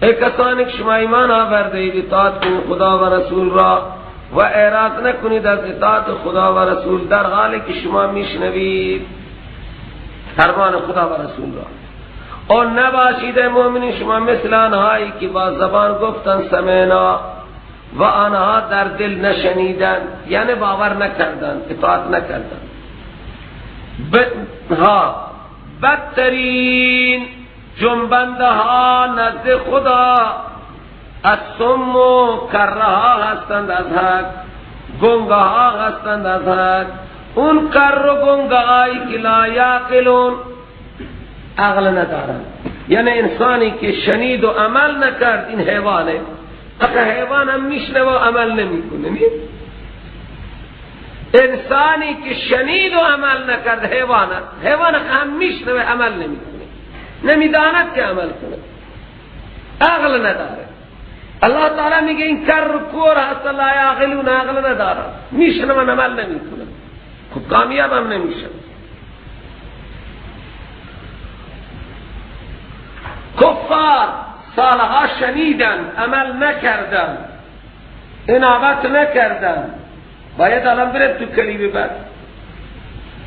ای کسانی که شما ایمان آورده اید اطاعت کنید خدا و رسول را و اعراض نکنید از اطاعت خدا و رسول در حالی که شما میشنوید فرمان خدا و رسول را. اور نباشید مؤمنین شما مثل آنهایی که با زبان گفتن سمعنا و آنها در دل نشنیدن، یعنی باور نکردن، اطاعت نکردن. بدترین جنبنده ها نزد خدا الصم و کرها هستند از حق، گنگه ها هستند از حق. اون کر و گنگه هایی که لا یعقلون، عقل ندارند. یعنی انسانی که شنید و عمل نکرد این حیوانه. اگر حیوان هم میشنه و عمل نمیکنه. نی؟ انسانی که شنید و عمل نکرد حیوان است. حیوان هم میشنه و عمل نمیکنه، نمیداند که عمل کنه، عقل نداره. الله تعالی میگه این کر و کور هست، لا یعقلون، عقل نداره، میشنه و عمل نمیکنه، خب کامیاب هم نمیشه. کفار سالها شنیدن، عمل نکردن، انابت نکردن، باید الان برم تو کلیب بعد.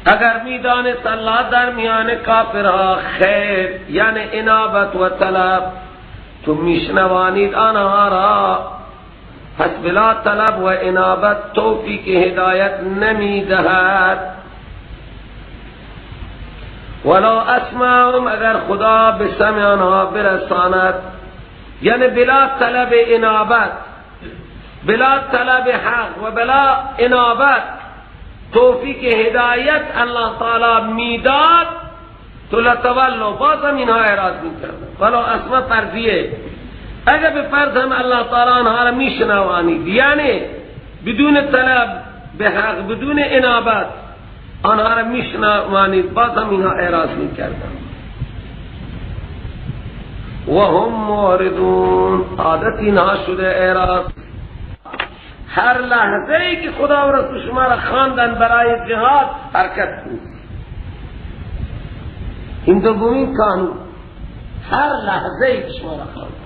اگر میدانست الله در میان کافرها خیر، یعنی انابت و طلب، تو میشنوانید آنها را، پس بلا طلب و انابت توفیق هدایت نمیدهد. ولو اسمعهم، اگر خدا به سمع آنها برساند، یعنی بلا طلب انابت، بلا طلب حق و بلا انابت توفیق هدایت الله تعالی میداد، تو لتولوا، بازم اینها اعراض میکردن. ولو اسمع فرضیه، اگر به فرض هم الله تعالی آنها را میشنوانید، یعنی بدون طلب به حق، بدون انابت آنها را میشنوانید، باز هم اینها اعراض میکردن. و هم معرضون، عادت اینها شده اعراض. هر لحظه ای که خدا و رسول شما را خواندن برای جهاد، حرکت کنید. این دومین قانون، هر لحظه ای که شما را خواندن،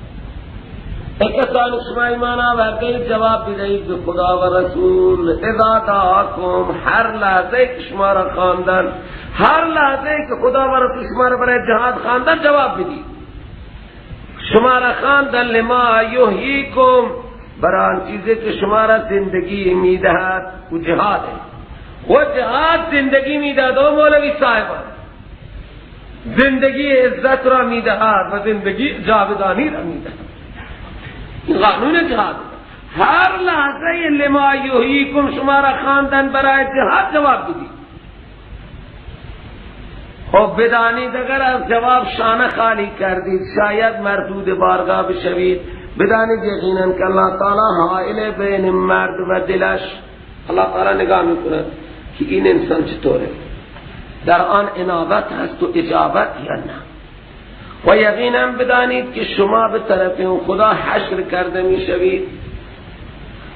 کسانی شما ایمان آورده جواب بدهید به خدا و رسول. اذا دعاکم، هر لحظه که شما را خواندن، هر لحظه که خدا و رسول شما را برای جهاد خواندن جواب بدید. شما را خواندن لما یحییکم، برای آن چیزی که شما را زندگی میدهد، او جهاد ہے. و جهاد زندگی میدهد. او مولوی صاحبان زندگی عزت را میدهد و زندگی جاودانی را میدهد. این قانون جهاد. هر لحظه لما یحییکم شما را خواندن برای جهاد جواب بدید. خب بدانید اگر از جواب شانه خالی کردید شاید مردود بارگاه بشوید. بدانید یقینا که الله تعالی حائل بین مرد و دلش، الله تعالی نگاه میکند که این انسان چطوره، در آن انابت هست و اجابت یا نه. و یقینا بدانید که شما به طرف خدا حشر کرده میشوید.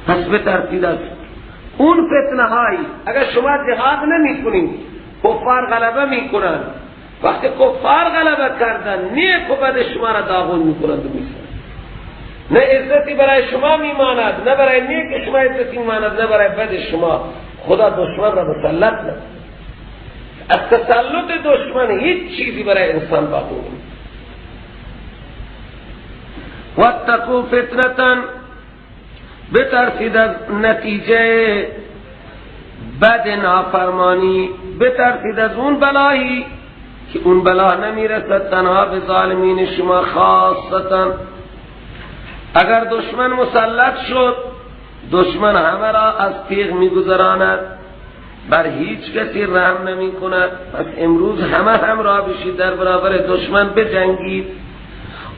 پس بترسید از اون فتنه هایی. اگر شما جهاد نمی کنید کفار غلبه میکنند. وقتی کفار غلبه کردن نیک و بد شما را داغون میکنند و میسرند. نه عزتی برای شما میماند، نه برای نیک شما عزتی میماند، نه برای بد شما. خدا دشمن را مسلط نکند. از تسلط دشمن هیچ چیزی برای انسان باقی نمیماند. واتقوا فتنة، بترسید از نتیجه بد نافرمانی، بترسید از اون بلایی که اون بلا نمیرسد تنها به ظالمین شما خاصتا. اگر دشمن مسلط شد، دشمن همه را از تیغ میگذراند، بر هیچ کسی رحم نمی کند. پس امروز همه همراه بشید در برابر دشمن بجنگید.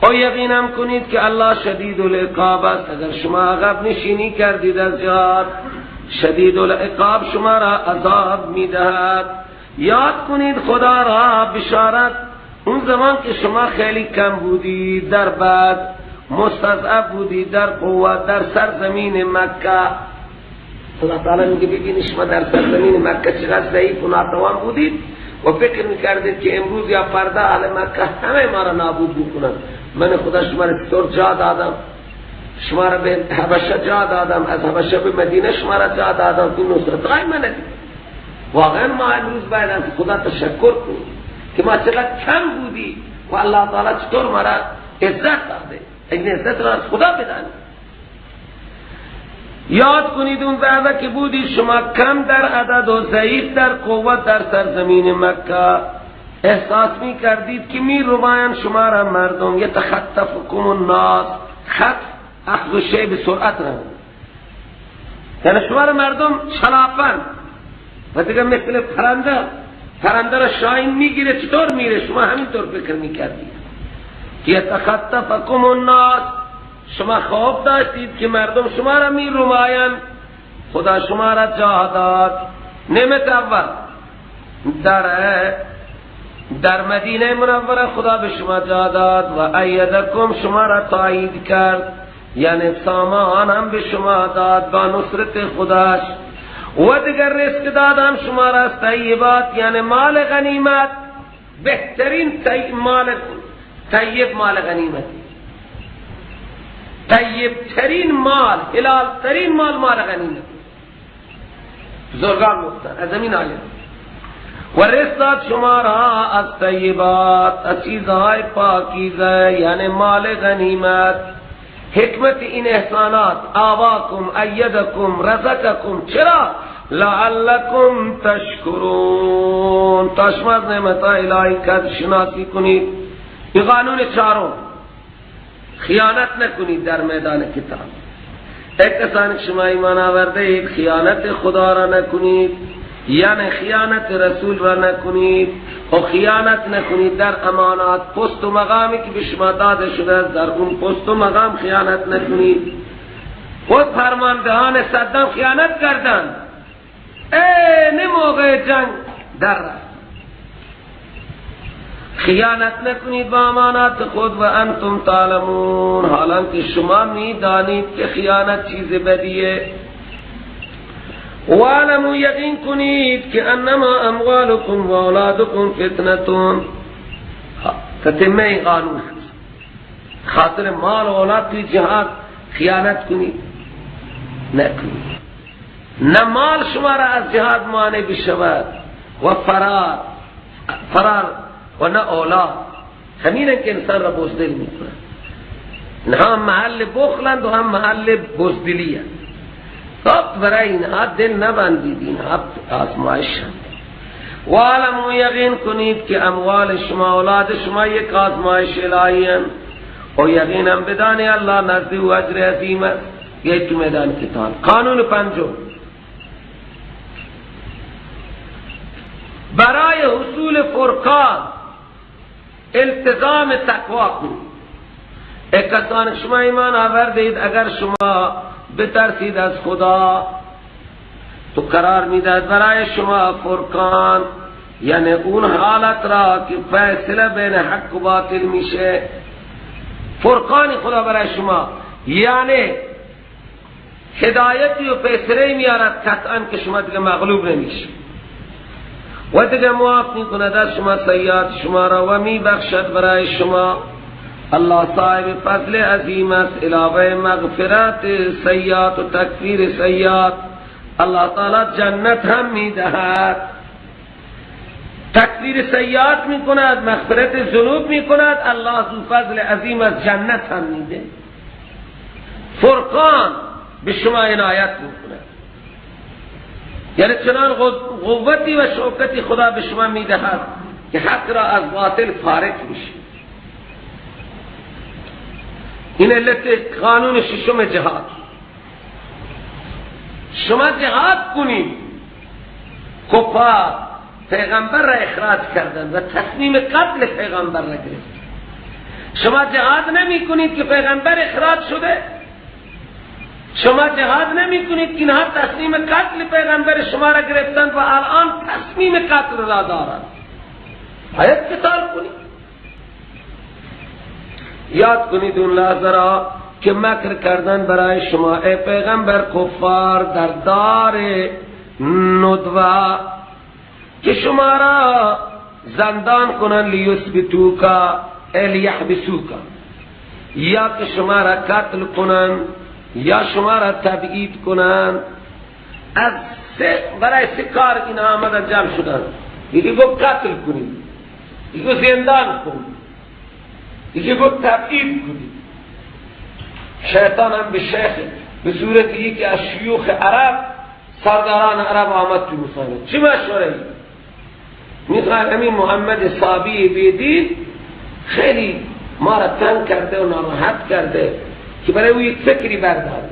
او یقینم کنید که الله شدید العقاب است. اگر شما عقب نشینی کردید از جهاد، شدید العقاب شما را عذاب میدهد. یاد کنید خدا را بشارت اون زمان که شما خیلی کم بودید، در بعد مستضعف بودید در قوت، در سرزمین مکه. اللہ تعالی میگه ببینید شما در سرزمین مکه چقدر ضعیف و ناتوان بودید و فکر میکردید که امروز یا فردا اهل مکه همه ما را نابود میکنند. من خدا شما را چطور جا دادم، شما را به حبشه جا دادم، از حبشه به مدینه شما را جا دادم. این نصرت های من دید. واقعا ما امروز باید از خدا تشکر کنیم که ما چقدر کم بودی و الله تعالی چطور ما را عزت داده. این عزت را از خدا بدانید. یاد کنید اون وعده که بودی شما کم در عدد و ضعیف در قوت در سرزمین مکه، احساس می کردید که می ربایند شما را مردم. یتخطفکم الناس، خط اخذ شی به سرعت را، یعنی شما را مردم چلاپن و دیگه مثل پرنده، پرنده را شاهین میگیره چطور میره، شما همینطور فکر می کردید. یتخطفکم الناس، شما خوف داشتید که مردم شما را می رمایند، خدا شما را جا داد. نعمت اول در مدینه منوره خدا به شما جا داد و ایدکم، شما را تایید کرد، یعنی سامان هم به شما داد با نصرت خداش. و دیگر رزق دادم شما را طیبات، یعنی مال غنیمت، بهترین مال طیب، مال غنیمت، طیب ترین مال، حلال ترین مال، مال غنیمت. بزرگان گفتن از همین آیه. و رزق شما را از طیبات، از چیزهای پاکیزه، یعنی مال غنیمت. حکمت این احسانات، آواکم، ایدکم، رزقکم، چرا؟ لعلکم تشکرون، تا شما از نعمتهای الهی قدر شناسی کنید. این قانون چهارم، خیانت نکنید در میدان کتاب. ای کسانی که شما ایمان آورده اید، خیانت خدا را نکنید، یعنی خیانت رسول را نکنید، و خیانت نکنید در امانات، پست و مقامی که به شما داده شده است در اون پست و مقام خیانت نکنید. خود فرماندهان صدام خیانت کردند، نه موقع جنگ در رفت. خیانت نکنید با امانات خود، و انتم تعلمون، حالانکه شما میدانید که خیانت چیز بدیه. وعلموا، یقین کنید که انما اموالکم و اولادکم فتنتون. تتمه این قانون، خاطر مال و اولاد توی جهاد خیانت کنید نکنید، نه مال شما را از جهاد مانع بشود و فرار و نه اولاد. همین که انسان را بزدل میکنه، نه هم محل بخلند و هم محل بزدلی هست. خب برای اینها دل نبندید، اینها آزمایش هست. وعلموا، یقین کنید که اموال شما، اولاد شما یک آزمایش الهی هست، و یقینا بدان الله نزد او اجر عظیم است. یہ تو میدان کتاب. قانون پنجم، برای حصول فرقان التزام تقوا کنید. ای کسان شما ایمان آوردید، اگر شما بترسید از خدا تو قرار میدهد برای شما فرقان، یعنی اون حالت را که فیصله بین حق و باطل میشه. فرقان خدا برای شما یعنی هدایتی و فیصله میارد قطعا که شما دیگه مغلوب نمیشه و دیگه معاف میکند از شما سیئات شما را و میبخشد برای شما. الله صاحب فضل عظیم است، علاوه مغفرت سیئات و تکفیر سیئات الله تعالی جنت هم میدهد. تکفیر سیئات میکند، مغفرت ذنوب میکند، الله ذو فضل عظیم است، جنت هم میده. فرقان به شما عنایت میکند، یعنی چنان قوتی و شوکتی خدا به شما میدهد که حق را از باطل فارغ میشه. این علت قانون ششم جهاد. شما جهاد کنید، کفار پیغمبر را اخراج کردند و تصمیم قتل پیغمبر را گرفت. شما جهاد نمی کنید که پیغمبر اخراج شده، شما جهاد نمی کنید که اینها تصمیم قتل پیغمبر شما را گرفتند و الان تصمیم قتل را دارند. باید قتال کنید. یاد کنید اون لحظه را که مکر کردن برای شما ای پیغمبر کفار در دار ندوه که شما را زندان کنن، لیثبتوکا ای لیحبسوکا، یا که شما را قتل کنن یا شما را تبعید کنن. از برای سه کار این آمدن جمع شدن. یکی گفت قتل کنید، یکی گفت زندان کنید، یکی گفت تبعید کنید. شیطان هم به شیخ به صورت یکی از شیوخ عرب، سرداران عرب آمد تو مصاحبه. چه مشوره ای؟ میخواد همین محمد صابی بیدین خیلی ما را تنگ کرده و ناراحت کرده که برای او یک فکری برداری.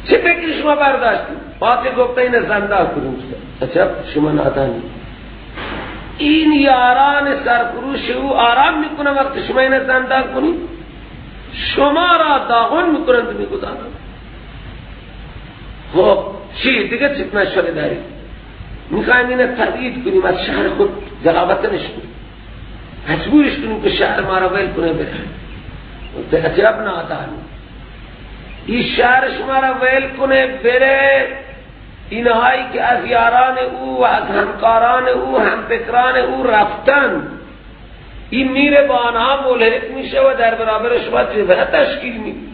چه فکری شما برداشتید؟ باقی گفته این زندان کنیم. عجب شما نادانی. این یاران سرفروش او آرام میکنه وقتی شما این زندان کنید، شما را داغون میکنند و میگذارند. خب چی دیگه چه مشوره دارید؟ میخوایم اینو تبعید کنیم از شهر خود، جلاوطنش کنیم، مجبورش کنیم که شهر ما را ول کنه بره. عجب نادانی. این شهر شما را ول کنه بره، اینهایی که از یاران او و از همکاران او، همفکران او رفتن، این میره با آنها ملحق میشه و در برابر شما جبهه تشکیل میده.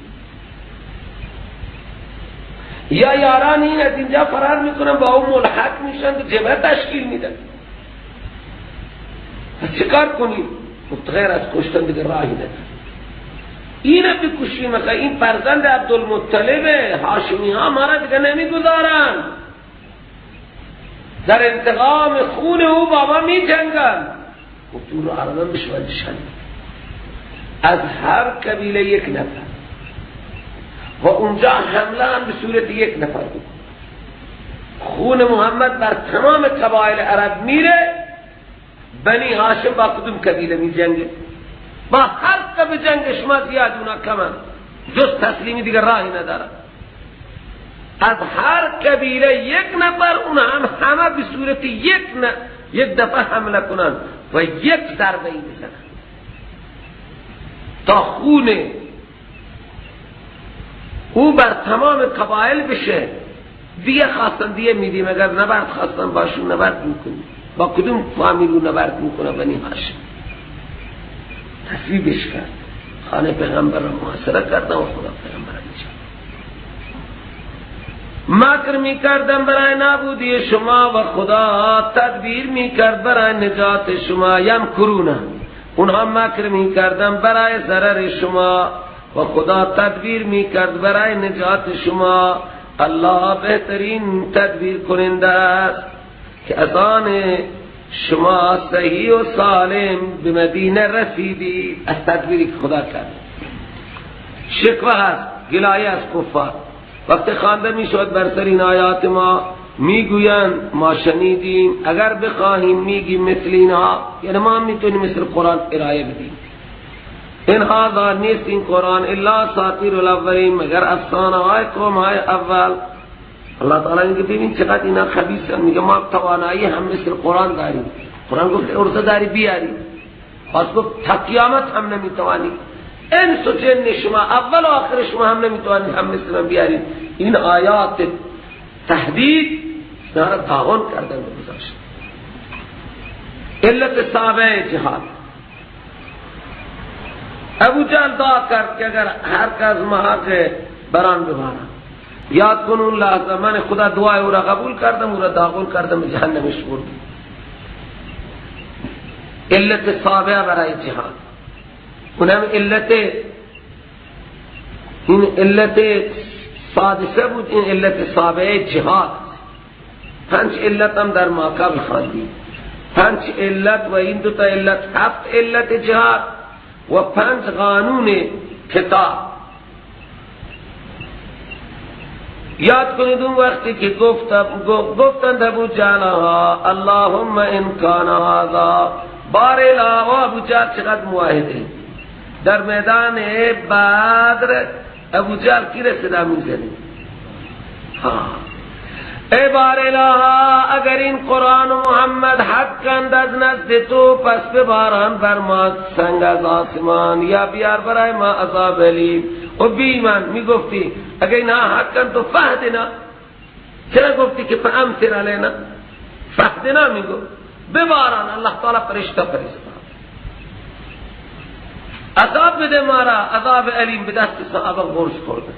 یا یاران این از اینجا فرار میکنن با اون ملحق میشن و جبهه تشکیل میدن. پس چیکار کنیم؟ گفت غیر از کشتن دیگه راهی نداره. اینو بکشیم، این فرزند عبدالمطلب، هاشمی ها ما را دیگه نمیگذارن، در انتقام خون او بابا می جنگن. گفت اون رو عربان بشوندشن از هر قبیله یک نفر و اونجا حمله هم به صورت یک نفر بود. خون محمد بر تمام قبایل عرب میره. بنی هاشم با کدوم قبیله می جنگه؟ با هر قبیله جنگ شما زیاد اونا کمن، جز تسلیمی دیگر راهی ندارن. از هر قبیله یک نفر، اون هم همه به صورت یک دفعه حمله کنن و یک ضربه ای بزنن تا خون او بر تمام قبایل بشه. دیگه خواستن دیگه میدیم، اگر نبرد خواستن باشون نبرد میکنیم. با کدوم فامیلو نبرد میکنه بنی هاشم؟ تصویبش کرد، خانه پیغمبر را محاصره کردن و خدا پیغمبر را نجات. مکر میکردم برای نابودی شما و خدا تدبیر میکرد برای نجات شما. یمکرون، اونها مکر میکردن برای ضرر شما و خدا تدبیر میکرد برای نجات شما. الله بهترین تدبیر کننده است که از آن شما صحیح و سالم به مدینه رسیدید، از تدبیری که خدا کرد. شکوه هست، گلایه از کفار. وقت خوانده میشد بر سر این آیات ما، میگویند ما شنیدیم، اگر بخواهیم میگیم مثل اینها، یعنی ما هم میتونیم مثل قرآن ارائه بدیم. این هذا نیست این قرآن الا اساطیر الاولین، مگر افسانه های قوم های اول. اللہ تعالی میگه ببین چقدر اینا خبیثن، میگه ما توانایی هم مثل قرآن داریم. قرآن گفت عرضه داری بیاری، پس گفت تا قیامت هم نمیتوانی، انس و جن شما اول و آخر شما هم نمیتوانید هم مثل من بیارید. این آیات تهدید اینا را داغون کردن و گذاشت. علت سابع جهاد، ابو جهل دعا کرد که اگر هر کس محق بران ببارم. یاد کن اون لحظه من خدا دعای او را قبول کردم، او را داغون کردم، جهنمش بردم. علت سابع برای جهاد، اونم علت، این علت سادسه بود، این علت سابعه جهاد. 5 علت هم در ما قبل خواندیم، 5 علت و این 2 تا علت، 7 علت جهاد و 5 قانون کتاب. یاد کنید اون وقتی که گفتند ابو جهل ها اللهم ان کان هذا بار الہ. ابو جهل چقدر موحده، در میدان بدر ابو جهل کی را صدا میزنه؟ ها ای بار الہ، اگر این قرآن و محمد حقند از نزد تو، پس بباران بر ما سنگ از آسمان یا بیار برای ما عذاب الیم. و بی ایمان میگفتی اگر اینا حقند تو فهدنا، چرا گفتی که فامطر علینا؟ فهدنا میگو بباران، اللہ تعالی فرشتہ فرستاد عذاب بده ما را، عذاب الیم به دست صحابه غرس خورده.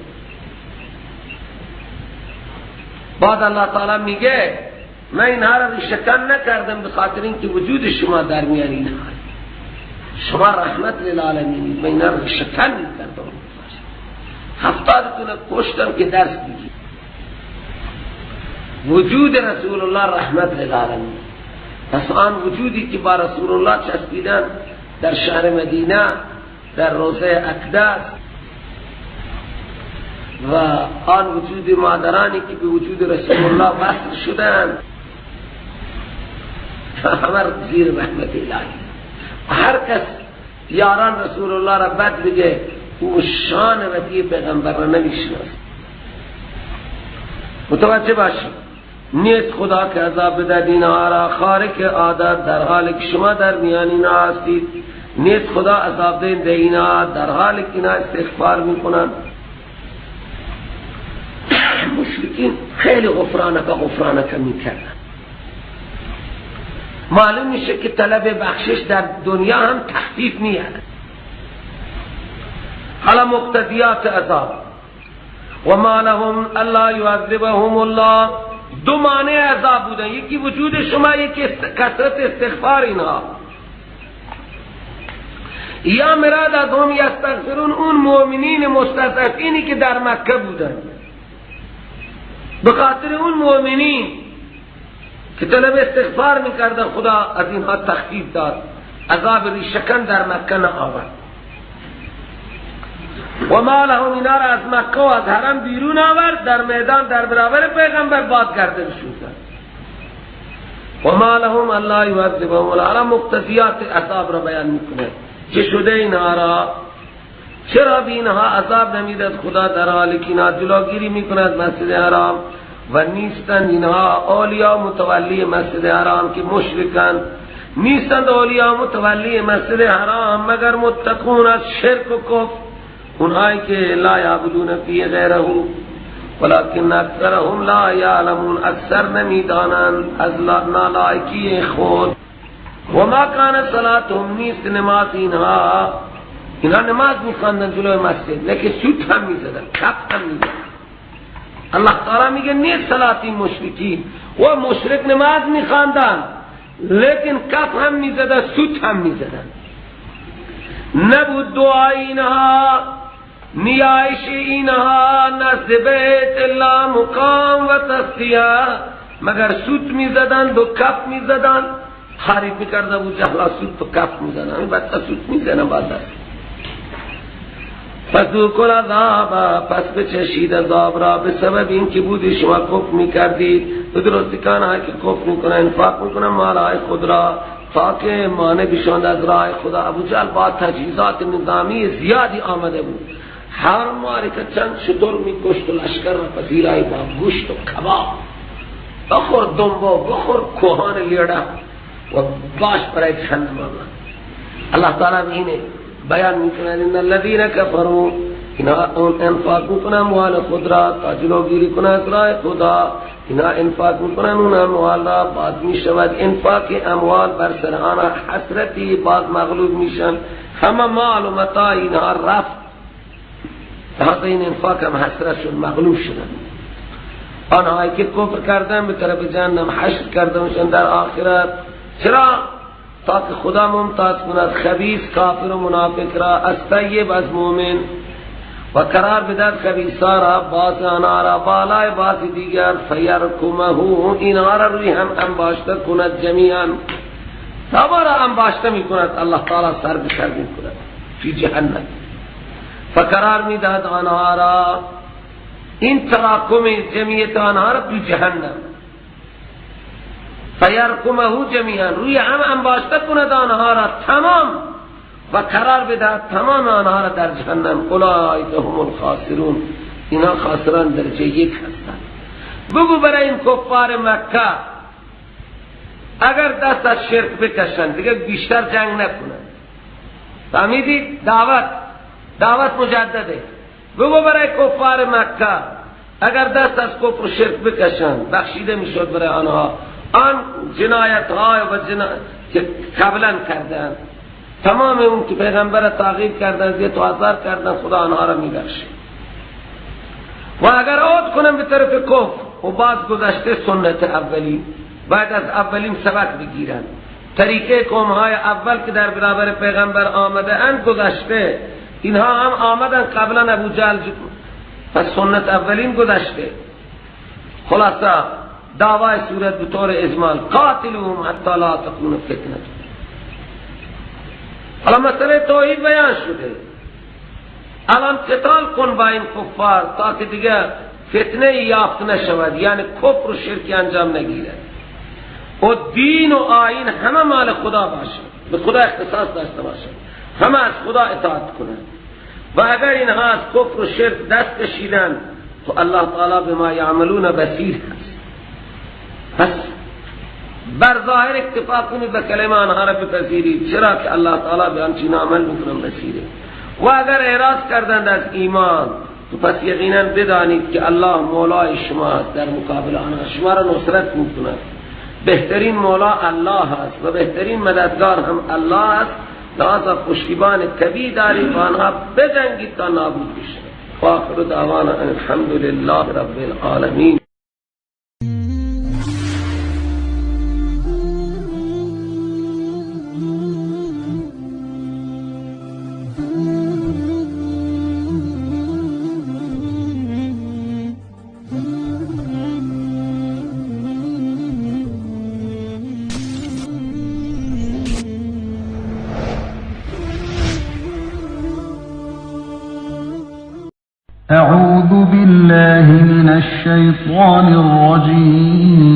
بعد اللہ تعالی میگه من اینها را ریشه‌کن نکردم به خاطر اینکه وجود شما در میان اینها، شما رحمت للعالمین، من اینها را ریشه‌کن میکردم. 70 تونه کشتم که درس بگیر. وجود رسول الله رحمت للعالمین. پس آن وجودی که با رسول الله چسبیدن در شهر مدینه، در روضه اقدس، و آن وجود مادرانی که به وجود رسول الله وصل شدند، همه زیر رحمت الهی. هر کس یاران رسول الله را بد بگه، او شان ودی پیغمبر را نمیشناسه. متوجه باشید، نیست خدا که عذاب بده اینها را خارق عادت در حال که شما در میان اینها هستید. نیست خدا عذاب دهنده اینها در حال که اینها استغفار میکنند. مشرکین خیلی غفرانک غفرانک میکردن. معلوم میشه که طلب بخشش در دنیا هم تخفیف میاد. حالا مقتضیات عذاب، و ما لهم الا يعذبهم الله. دو معنی عذاب بودن، یکی وجود شما، یکی کثرت استغفار اینها. یا مراد از هم یستغفرون اون مؤمنین مستضعفینی که در مکه بودن، به خاطر اون مؤمنین که طلب استغفار میکردن خدا از اینها تخفیف داد، عذاب ریشکن در مکه نه آورد. و ما لهم، اینا را از مکه و از حرم بیرون آورد، در میدان در برابر پیغمبر باد گردن شدن. و ما لهم الله یعذبهم. الان مقتضیات عذاب را بیان میکنه چه شده اینها را، چرا به اینها عذاب نمیداد خدا در حالی که اینها جلوگیری میکند مسجد حرام و نیستند اینها اولیاء متولی مسجد حرام که مشرکان نیستند، اولیاء متولی مسجد حرام مگر متقون از شرک و کفر، اونهایی که لا یعبدون فی غیره ولکن اکثرهم لا یعلمون، اکثر نمیدانند از نالایکی خود. و ما کان صلاتهم، نیست نماز اینها، اینها نماز میخواندن جلوی مسجد لیکن سوت هم میزدن، کف هم میزدن. الله تعالی میگه نیست صلات مشرکین و مشرک نماز میخواندن لیکن کف هم میزدن، سوت هم میزدن. نبود دعای اینها، نیایش اینها نزد بیت الله مقام و تصدیه، مگر سوت میزدن و کف میزدن. خارج میکرده بود جهلا سوت و کف میزدن، این بچه سوت میزنن بعد دست. فذوقوا العذاب، پس بچشید عذاب را به سبب این که بودی شما کفر میکردید. به درستی کانها که کفر میکنن انفاق میکنن مالهای خود را تا که مانع بشوند از راه خدا. ابو جهل با تجهیزات نظامی زیادی آمده بود، هر معرکه چند شتر میکشت و لشکر را پذیرایی با گوشت و کباب، بخور دنبا، بخور کوهان لیڑه و باش برای جهنم آمد. الله تعالی اینه بیان میکنه ان الذين كفروا، اینا انفاق میکنن اموال خود را تا جلوگیری کنن از راه خدا، اینا انفاق میکنن اون اموال را، بعد میشود انفاق اموال بر سر آنها حسرتی، بعد مغلوب میشن، همه مال و متاع اینها رفت، لہذا این انفاق هم حسرت شد، مغلوب شدن. آنهایی که کفر کردن به طرف جهنم حشر کرده میشن در آخرت. چرا؟ تا که خدا ممتاز کند خبیث کافر و منافق را از طیب از مومن، و قرار بدهد خبیثا را باز آنها را بالای باز دیگر، فیرکمه، اینها را روی هم انباشته کند، جمیعا همه را انباشته می کند الله تعالی، سر به سر می کند فی جهنم. فقرار می دهد آنها را، این تراکم جمعیت آنها را تو جهنم، فیرکمه جمیعا، روی هم انباشته کند آنها را تمام و قرار بدهد تمام آنها را در جهنم. اولئک هم الخاسرون، اینا خاسران درجه یک هستند. بگو برای این کفار مکه اگر دست از شرک بکشند دیگه بیشتر جنگ نکنند، فهمیدید؟ دعوت مجدده. بگو برای کفار مکه اگر دست از کفر و شرک بکشند بخشیده میشد برای آنها آن جنایت های و که قبلا کردن، تمام اون که پیغمبر تعقیب کردن، اذیت و آزار کردن، خدا آنها را میبخشه. و اگر عود کنن به طرف کفر و باز گذشته سنت اولی، باید از اولین سبق بگیرن. طریقه قوم های اول که در برابر پیغمبر آمده اند گذشته، اینها هم آمدن قبلا ابو جهل، پس سنت اولین گذشته. خلاصه دعوای صورت به طور اجمال قاتلوهم حتی لا تکون فتنه. حالا مسئله توحید بیان شده، الان قتال کن با این کفار تا که دیگه فتنه یافت نشود، یعنی کفر و شرک انجام نگیرد و دین و آیین همه مال خدا باشد، به خدا اختصاص داشته باشد، همه از خدا اطاعت کنند. و اگر اینها از کفر و شرک دست کشیدن تو الله تعالی بما یعملون بصیر هست. پس بر ظاهر اکتفا کنید به کلمه آنها را بپذیرید، چرا که الله تعالی به آنچه عمل میکنن بصیره. و اگر اعراض کردند از ایمان تو پس یقینا بدانید که الله مولای شما است، در مقابل آنها شما را نصرت میکند. بهترین مولا الله است و بهترین مددگار هم الله است، لہذا پشتیبان طبیعی دارید و آنها بجنگید تا نابود بشوند. آخر دعوانا الحمد لله رب العالمین. أعوذ بالله من الشيطان الرجيم.